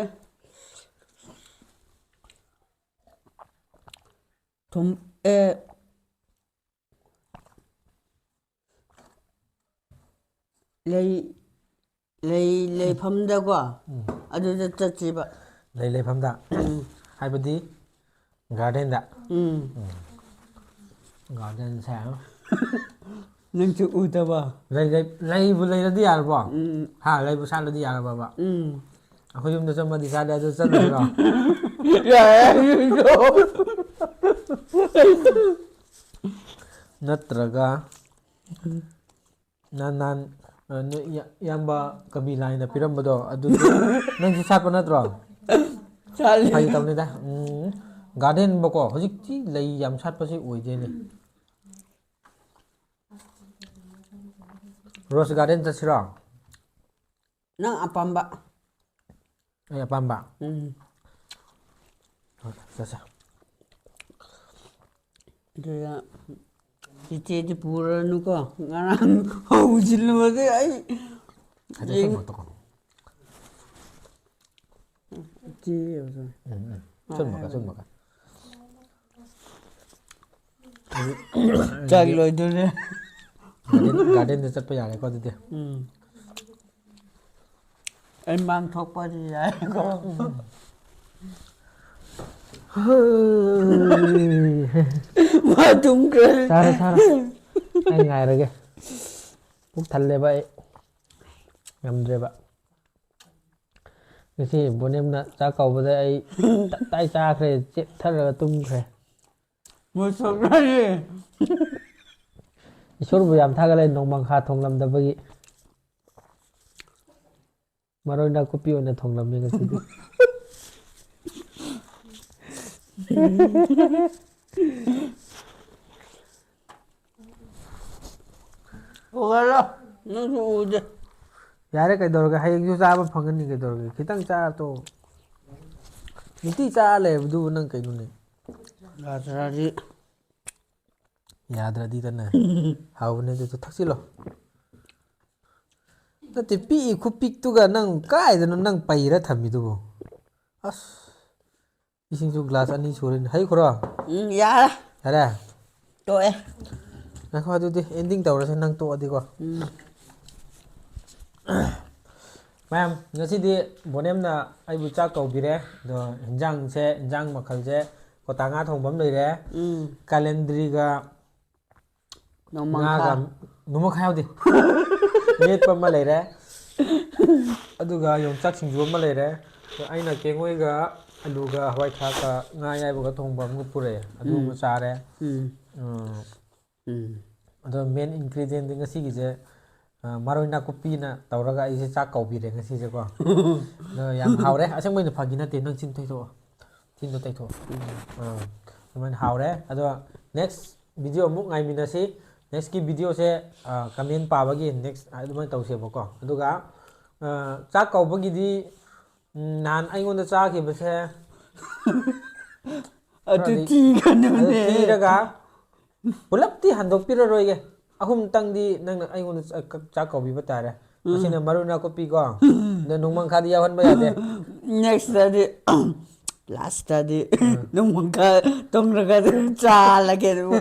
ꯊꯨꯝ ꯑꯦ ꯂꯩ ꯂꯩ ꯂꯩꯐꯝꯗꯀꯣ, ꯑꯗꯨꯗ ꯆꯠꯁꯤꯕ꯫ ꯂꯩ ꯂꯩꯐꯝꯗ ꯍꯥꯏꯕꯗꯤ ꯒꯥꯔꯗꯦꯟꯗ꯫ ꯎꯝ꯫ ꯒꯥꯔꯗꯦꯟꯁꯦ ꯅꯪꯁꯨ ꯎꯗꯕ꯫ ꯂꯩ ꯂꯩ ꯂꯩꯕꯨ ꯂꯩꯔꯗꯤ ꯌꯥꯔꯕꯣ? ꯎꯝ꯫ ꯍꯥ, ꯂꯩꯕꯨ ꯁꯥꯠꯂꯗꯤ ꯌꯥꯔꯕꯕ? ꯎꯝ꯫ ꯑꯩꯈꯣꯏ ꯌꯨꯝꯗ ꯆꯠꯃꯗꯤ ꯁꯥꯠꯂꯦ, ꯑꯗꯨ ꯆꯠꯂꯨꯁꯤꯔꯣ? ꯌꯥꯏ꯫ ꯅꯠꯇ꯭ꯔꯒ ꯅꯍꯥꯟ ꯅꯍꯥꯟ, ꯑ, ꯅꯣꯏ ꯏꯌꯥ- ꯏꯌꯥꯝꯕ ꯀꯕꯤꯂꯥꯏꯅ ꯄꯤꯔꯝꯕꯗꯣ ꯑꯗꯨꯗꯤ ꯅꯪꯁꯨ ꯁꯥꯠꯄ ꯅꯠꯇ꯭ꯔꯣ? ꯆꯠꯂꯦ꯫ ꯐꯥꯒꯤ ꯇꯧꯅꯤꯗ꯫ ꯎꯝ, ꯒꯥꯔꯗꯦꯟꯕꯀꯣ ꯍꯧꯖꯤꯛꯇꯤ ꯂꯩ ꯌꯥꯝ ꯁꯥꯠꯄꯁꯦ ꯑꯣꯏꯗꯦꯅꯦ꯫ ꯔꯣꯁ ꯒꯥꯔꯗꯦꯟ ꯆꯠꯁꯤꯔꯣ? ꯅꯪ ꯑꯄꯥꯝꯕ꯫ ꯑꯩ ꯑꯄꯥꯝꯕ꯫ ꯎꯝ꯫ ꯍꯣꯏ, ꯆꯠꯁꯦ꯫ ꯑꯗꯨꯗ ꯆꯤꯆꯦꯗꯤ ꯄꯨꯔꯅꯨꯀꯣ, ꯉꯔꯥꯡ ꯍꯧꯖꯤꯜꯂꯨꯕꯗꯤ ꯑꯩ ꯍꯥꯏꯗꯤ ꯌꯦꯡ- ꯑꯁꯦꯡꯕꯗꯣ꯫ ꯏꯆꯦ ꯑꯣꯏꯔꯁꯨ꯫ ꯎꯝ, ꯎꯝ꯫ ꯑꯆꯨꯝꯕꯒ, ꯑꯆꯨꯝꯕꯒ꯫ ꯆꯥꯛ ꯂꯣꯏꯗꯣꯔꯦ꯫ ꯒꯥꯔꯗꯦꯟ, ꯒꯥꯔꯗꯦꯟꯗ ꯆꯠꯄ ꯌꯥꯔꯦꯀꯣ ꯑꯗꯨꯗꯤ꯫ ꯎꯝ꯫ ꯑꯩ ꯃꯥꯡ ꯊꯣꯛꯄꯗꯤ ꯌꯥꯏꯀꯣ꯫ ꯃꯥ ꯇꯨꯝꯈ꯭ꯔꯦ꯫ ꯆꯥꯔꯣ, ꯆꯥꯔꯣ꯫ ꯑꯩ ꯉꯥꯏꯔꯒꯦ꯫ ꯄꯨꯛ ꯊꯜꯂꯦꯕ ꯑꯩ꯫ ꯉꯝꯗ꯭ꯔꯦꯕ꯫ ꯉꯁꯤ ꯕꯣꯅꯦꯝꯅ ꯆꯥꯛ ꯀꯧꯕꯗ ꯑꯩ ꯇꯞꯇꯥꯏ ꯆꯥꯈ꯭ꯔꯦ, ꯆꯦꯠꯊꯔꯒ ꯇꯨꯝꯈ꯭ꯔꯦ꯫ ꯃꯁꯛ ꯂꯥꯏꯌꯦ꯫ ꯏꯁꯣꯔꯕꯨ ꯌꯥꯝ ꯊꯥꯒꯠꯂꯦ ꯅꯣꯡꯃꯪꯈꯥ ꯊꯣꯡꯂꯝꯗꯕꯒꯤ꯫ ꯃꯔꯣꯏ ꯅꯥꯀꯨꯞꯄꯤ ꯑꯣꯏꯅ ꯊꯣꯡꯂꯝꯃꯤ ꯉꯁꯤꯗꯤ꯫ ꯍꯧꯒꯠꯂꯣ꯫ ꯅꯪꯁꯨ ꯎꯗꯦ꯫ ꯌꯥꯔꯦ, ꯀꯩꯗꯧꯔꯒꯦ? ꯍꯌꯦꯡꯁꯨ ꯆꯥꯕ ꯐꯪꯒꯅꯤ, ꯀꯩꯗꯧꯔꯒꯦ? ꯈꯤꯇꯪ ꯆꯥꯔ ꯇꯣꯛꯑꯣ꯫ ꯅꯨꯡꯇꯤ ꯆꯥꯔ ꯂꯩꯕꯗꯨꯕꯨ ꯅꯪ ꯀꯩꯅꯣꯅꯦ? ꯂꯥꯛꯇ꯭ꯔꯗꯤ꯫ ꯌꯥꯗ꯭ꯔꯗꯤꯗꯅ꯫ ꯍꯥꯎꯕꯅꯦ ꯑꯗꯨꯗꯣ, ꯊꯛꯆꯤꯜꯂꯣ꯫ ꯅꯠꯇꯦ, ꯄꯤꯛꯏ ꯈꯨꯄꯤꯛꯇꯨꯒ ꯅꯪ ꯀꯥꯏꯗꯅꯣ ꯅꯪ ꯄꯩꯔ ꯊꯝꯃꯤꯗꯨꯕꯨ? ꯑꯁ, ꯏꯁꯤꯡꯁꯨ ꯒ꯭ꯂꯥꯁ ꯑꯅꯤ ꯁꯨꯔꯦꯅꯦ꯫ ꯍꯩꯈ꯭ꯔꯣ? ꯎꯝ, ꯌꯥꯔꯦ꯫ ꯌꯥꯔꯦ? ꯇꯣꯛꯑꯦ꯫ ꯉꯥꯏꯈꯣ, ꯑꯗꯨꯗꯤ ꯑꯦꯟꯗꯤꯡ ꯇꯧꯔꯁꯦ, ꯅꯪ ꯇꯣꯛꯑꯗꯤꯀꯣ꯫ ꯎꯝ꯫ ꯃꯌꯥꯝ, ꯉꯁꯤꯗꯤ ꯕꯣꯅꯦꯝꯅ ꯑꯩꯕꯨ ꯆꯥꯛ ꯀꯧꯕꯤꯔꯦ꯫ ꯑꯗꯣ ꯍꯤꯟꯖꯥꯡꯁꯦ, ꯍꯤꯟꯖꯥꯡ ꯃꯈꯜꯁꯦ ꯀꯣꯇꯥ ꯉꯥ ꯊꯣꯡꯕ ꯑꯃ ꯂꯩꯔꯦ꯫ ꯎꯝ꯫ ꯀꯥꯂꯦꯟꯗ꯭ꯔꯤꯒ ꯅꯣꯡꯃꯪꯈꯥ꯫ ꯉꯥꯒ, ꯅꯣꯡꯃꯪꯈꯥ ꯌꯥꯎꯗꯦ꯫ ꯃꯦꯠꯄ ꯑꯃ ꯂꯩꯔꯦ꯫ ꯑꯗꯨꯒ ꯌꯣꯡꯆꯥꯛ ꯁꯤꯡꯖꯨ ꯑꯃ ꯂꯩꯔꯦ꯫ ꯑꯗꯣ ꯑꯩꯅ ꯀꯦꯡꯉꯣꯏꯒ ꯑꯂꯨꯒ ꯍꯋꯥꯏ ꯊ꯭ꯔꯥꯛꯀ ꯉꯥ ꯑꯌꯥꯏꯕꯒ ꯊꯣꯡꯕ ꯑꯃꯒ ꯄꯨꯔꯛꯑꯦ꯫ ꯑꯗꯨ ꯑꯃ ꯎꯝ꯫ ꯆꯥꯔꯦ꯫ ꯎꯝ꯫ ꯎꯝ꯫ ꯎꯝ꯫ ꯑꯗꯣ main ingredientꯗꯤ ꯉꯁꯤꯒꯤꯁꯦ, ꯑ, ꯃꯔꯣꯏ ꯅꯥꯀꯨꯞꯄꯤꯅ ꯇꯧꯔꯒ ꯑꯩꯁꯦ ꯆꯥꯛ ꯀꯧꯕꯤꯔꯦ ꯉꯁꯤꯁꯦꯀꯣ꯫ ꯑꯗꯣ ꯌꯥꯝ ꯍꯥꯎꯔꯦ꯫ ꯑꯁꯦꯡꯕꯩꯅ ꯐꯥꯒꯤ ꯅꯠꯇꯦ꯫ ꯅꯪ ꯆꯤꯟ ꯇꯩꯊꯣꯛꯑꯣ꯫ ꯆꯤꯟꯗꯣ ꯇꯩꯊꯣꯛꯑꯣ꯫ ꯎꯝ꯫ ꯑꯥ, ꯑꯗꯨꯃꯥꯏꯅ ꯍꯥꯎꯔꯦ꯫ ꯑꯗꯣ next video ꯑꯃꯨꯛ ꯉꯥꯏꯃꯤꯟꯅꯁꯤ꯫ Nextꯀꯤ videoꯁꯦ, ꯑ, comment ꯄꯥꯕꯒꯤ next ꯑꯗꯨꯃꯥꯏꯅ ꯇꯧꯁꯦꯕꯀꯣ꯫ ꯑꯗꯨꯒ, ꯑ, ꯆꯥꯛ ꯀꯧꯕꯒꯤꯗꯤ, ꯎꯝ, ꯅꯍꯥꯟ ꯑꯩꯉꯣꯟꯗ ꯆꯥꯈꯤꯕꯁꯦ ꯑꯗꯨ ꯈꯔꯗꯤ ꯊꯤꯒꯅꯨꯅꯦ꯫ ꯑꯗꯨ ꯊꯤꯔꯒ ꯄꯨꯂꯞꯇꯤ ꯍꯟꯗꯣꯛꯄꯤꯔꯔꯣꯏꯒꯦ꯫ ꯑꯍꯨꯝꯇꯪꯗꯤ ꯅꯪꯅ ꯑꯩꯉꯣꯟꯗ ꯆꯥꯛ, ꯆꯥꯛ ꯀꯧꯕꯤꯕ ꯇꯥꯔꯦ꯫ ꯎꯝ꯫ ꯃꯁꯤꯅ ꯃꯔꯣꯏ ꯅꯥꯀꯨꯞꯄꯤꯀꯣ꯫ ꯑꯗꯣ ꯅꯣꯡꯃꯪꯈꯥꯗꯤ ꯌꯥꯎꯍꯟꯕ ꯌꯥꯗꯦ꯫ Nextꯇꯗꯤ, lastꯇꯗꯤ ꯎꯝ꯫ ꯅꯣꯡꯃꯪꯈꯥ ꯇꯣꯡꯔꯒ ꯑꯗꯨꯝ ꯆꯥꯂꯒꯦ ꯑꯗꯨꯕꯨ꯫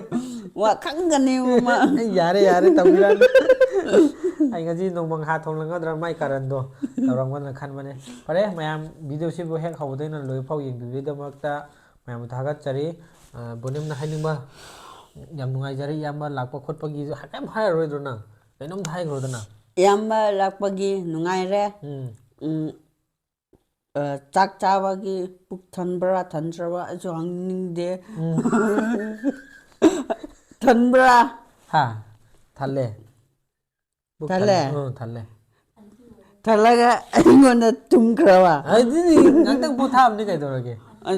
ꯋꯥ ꯈꯪꯒꯅꯤ ꯃꯃꯥ꯫ ꯑꯩ ꯌꯥꯔꯦ, ꯌꯥꯔꯦ, ꯇꯧꯕꯤꯔꯛꯑꯅꯨ꯫ ꯑꯩ ꯉꯁꯤ ꯅꯣꯡꯃꯪꯈꯥ ꯊꯣꯡꯂꯝꯒꯗ꯭ꯔꯥ ꯃꯥꯏ ꯀꯔꯟꯗꯣ ꯇꯧꯔꯝꯒꯗ꯭ꯔꯥ ꯈꯟꯕꯅꯦ꯫ ꯐꯔꯦ ꯃꯌꯥꯝ, videoꯁꯤꯕꯨ ꯍꯦꯛ ꯍꯧꯕꯗꯩꯅ ꯂꯣꯏꯐꯥꯎ ꯌꯦꯡꯕꯤꯕꯒꯤꯗꯃꯛꯇ ꯃꯌꯥꯝꯕꯨ ꯊꯥꯒꯠꯆꯔꯤ꯫ ꯑ, ꯕꯣꯅꯤꯝꯅ ꯍꯥꯏꯅꯤꯡꯕ? ꯌꯥꯝ ꯅꯨꯡꯉꯥꯏꯖꯔꯦ ꯏꯌꯥꯝꯕ ꯂꯥꯛꯄ ꯈꯣꯠꯄꯒꯤꯁꯨ ꯀꯩꯝ ꯍꯥꯏꯔꯔꯣꯏꯗ꯭ꯔꯣ ꯅꯪ? ꯀꯩꯅꯣꯝꯇ ꯍꯥꯏꯈ꯭ꯔꯣꯗꯅ꯫ ꯏꯌꯥꯝꯕ ꯂꯥꯛꯄꯒꯤ ꯅꯨꯡꯉꯥꯏꯔꯦ꯫ ꯎꯝ꯫ ꯎꯝ, ꯑ, ꯆꯥꯛ ꯆꯥꯕꯒꯤ ꯄꯨꯛ ꯊꯟꯕ꯭ꯔꯥ ꯊꯟꯗ꯭ꯔꯕ ꯑꯩꯁꯨ ꯍꯪꯅꯤꯡꯗꯦ꯫ ꯎꯝ꯫ ꯊꯟꯕ꯭ꯔꯥ? ꯍꯥ? ꯊꯜꯂꯦ꯫ ꯄꯨꯛ ꯊꯜꯂꯦ? ꯊꯜꯂꯦ꯫ ꯎꯝ, ꯊꯜꯂꯦ꯫ ꯊꯜꯂꯒ ꯑꯩꯉꯣꯟꯗ ꯇꯨꯝꯈ꯭ꯔꯕ? ꯑꯗꯨꯗꯤ ꯉꯥꯛꯇꯪ ꯄꯣꯊꯥꯕꯅꯤ ꯀꯩꯗꯧꯔꯒꯦ? ꯑ,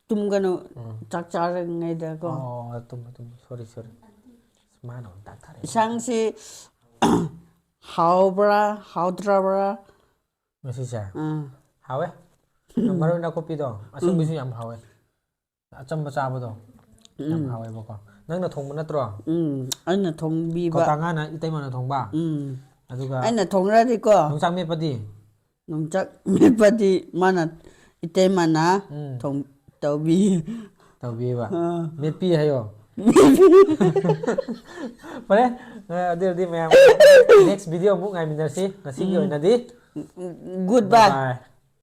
ꯇꯨꯝꯒꯅꯨ, ꯎꯝ꯫ ꯆꯥꯛ ꯆꯥꯔꯤꯉꯩꯗꯀꯣ꯫ ꯑꯣ, ꯇꯨꯝꯃꯣ, ꯇꯨꯝꯃꯣ꯫ Sorry, sorry꯫ ꯃꯥꯅ ꯑꯃꯨꯛ ꯇꯥꯛꯊꯔꯛꯑꯦ꯫ ꯏꯟꯁꯥꯡꯁꯤ ꯍꯥꯎꯕ꯭ꯔꯥ, ꯍꯥꯎꯇ꯭ꯔꯕ꯭ꯔꯥ? ꯉꯁꯤꯁꯦ? ꯑꯥ꯫ ꯍꯥꯎꯋꯦ꯫ ꯎꯝ꯫ ꯃꯔꯣꯏ ꯅꯥꯀꯨꯞꯄꯤꯗꯣ, ꯑꯁꯪꯕꯁꯨ ꯎꯝ꯫ ꯌꯥꯝ ꯍꯥꯎꯋꯦ꯫ ꯑꯆꯝꯕ ꯆꯥꯕꯗꯣ ꯌꯥꯝ ꯎꯝ꯫ ꯍꯥꯎꯋꯦꯕꯀꯣ꯫ ꯅꯪꯅ ꯊꯣꯡꯕ ꯅꯠꯇ꯭ꯔꯣ? ꯎꯝ, ꯑꯩꯅ ꯊꯣꯡꯕꯤꯕ. ꯀꯧꯇꯥ ꯉꯥꯅ ꯏꯇꯩꯃꯅ ꯊꯣꯡꯕ? ꯎꯝ, ꯑꯗꯨꯒ ꯑꯩꯅ ꯊꯣꯡꯔꯗꯤꯀꯣ, ꯌꯣꯡꯆꯥꯛ ꯃꯦꯠꯄꯗꯤ? ꯌꯣꯡꯆꯥꯛ ꯃꯦꯠꯄꯗꯤ ꯃꯥꯅ, ꯏꯇꯩꯃꯅ ꯎꯝ. ꯊꯣꯡ ꯇꯧꯕꯤ꯫ ꯇꯧꯕꯤꯕ? ꯑꯥ. ꯃꯦꯠꯄꯤ ꯍꯥꯏꯌꯣ. ꯐꯔꯦ, ꯑꯗꯨ ꯑꯣꯏꯔꯗꯤ ꯃꯌꯥꯝ next video ꯑꯃꯨꯛ ꯉꯥꯏꯃꯤꯟꯅꯔꯁꯤ. ꯉꯁꯤꯒꯤ ꯑꯣꯏꯅꯗꯤ Goodbye. Bye.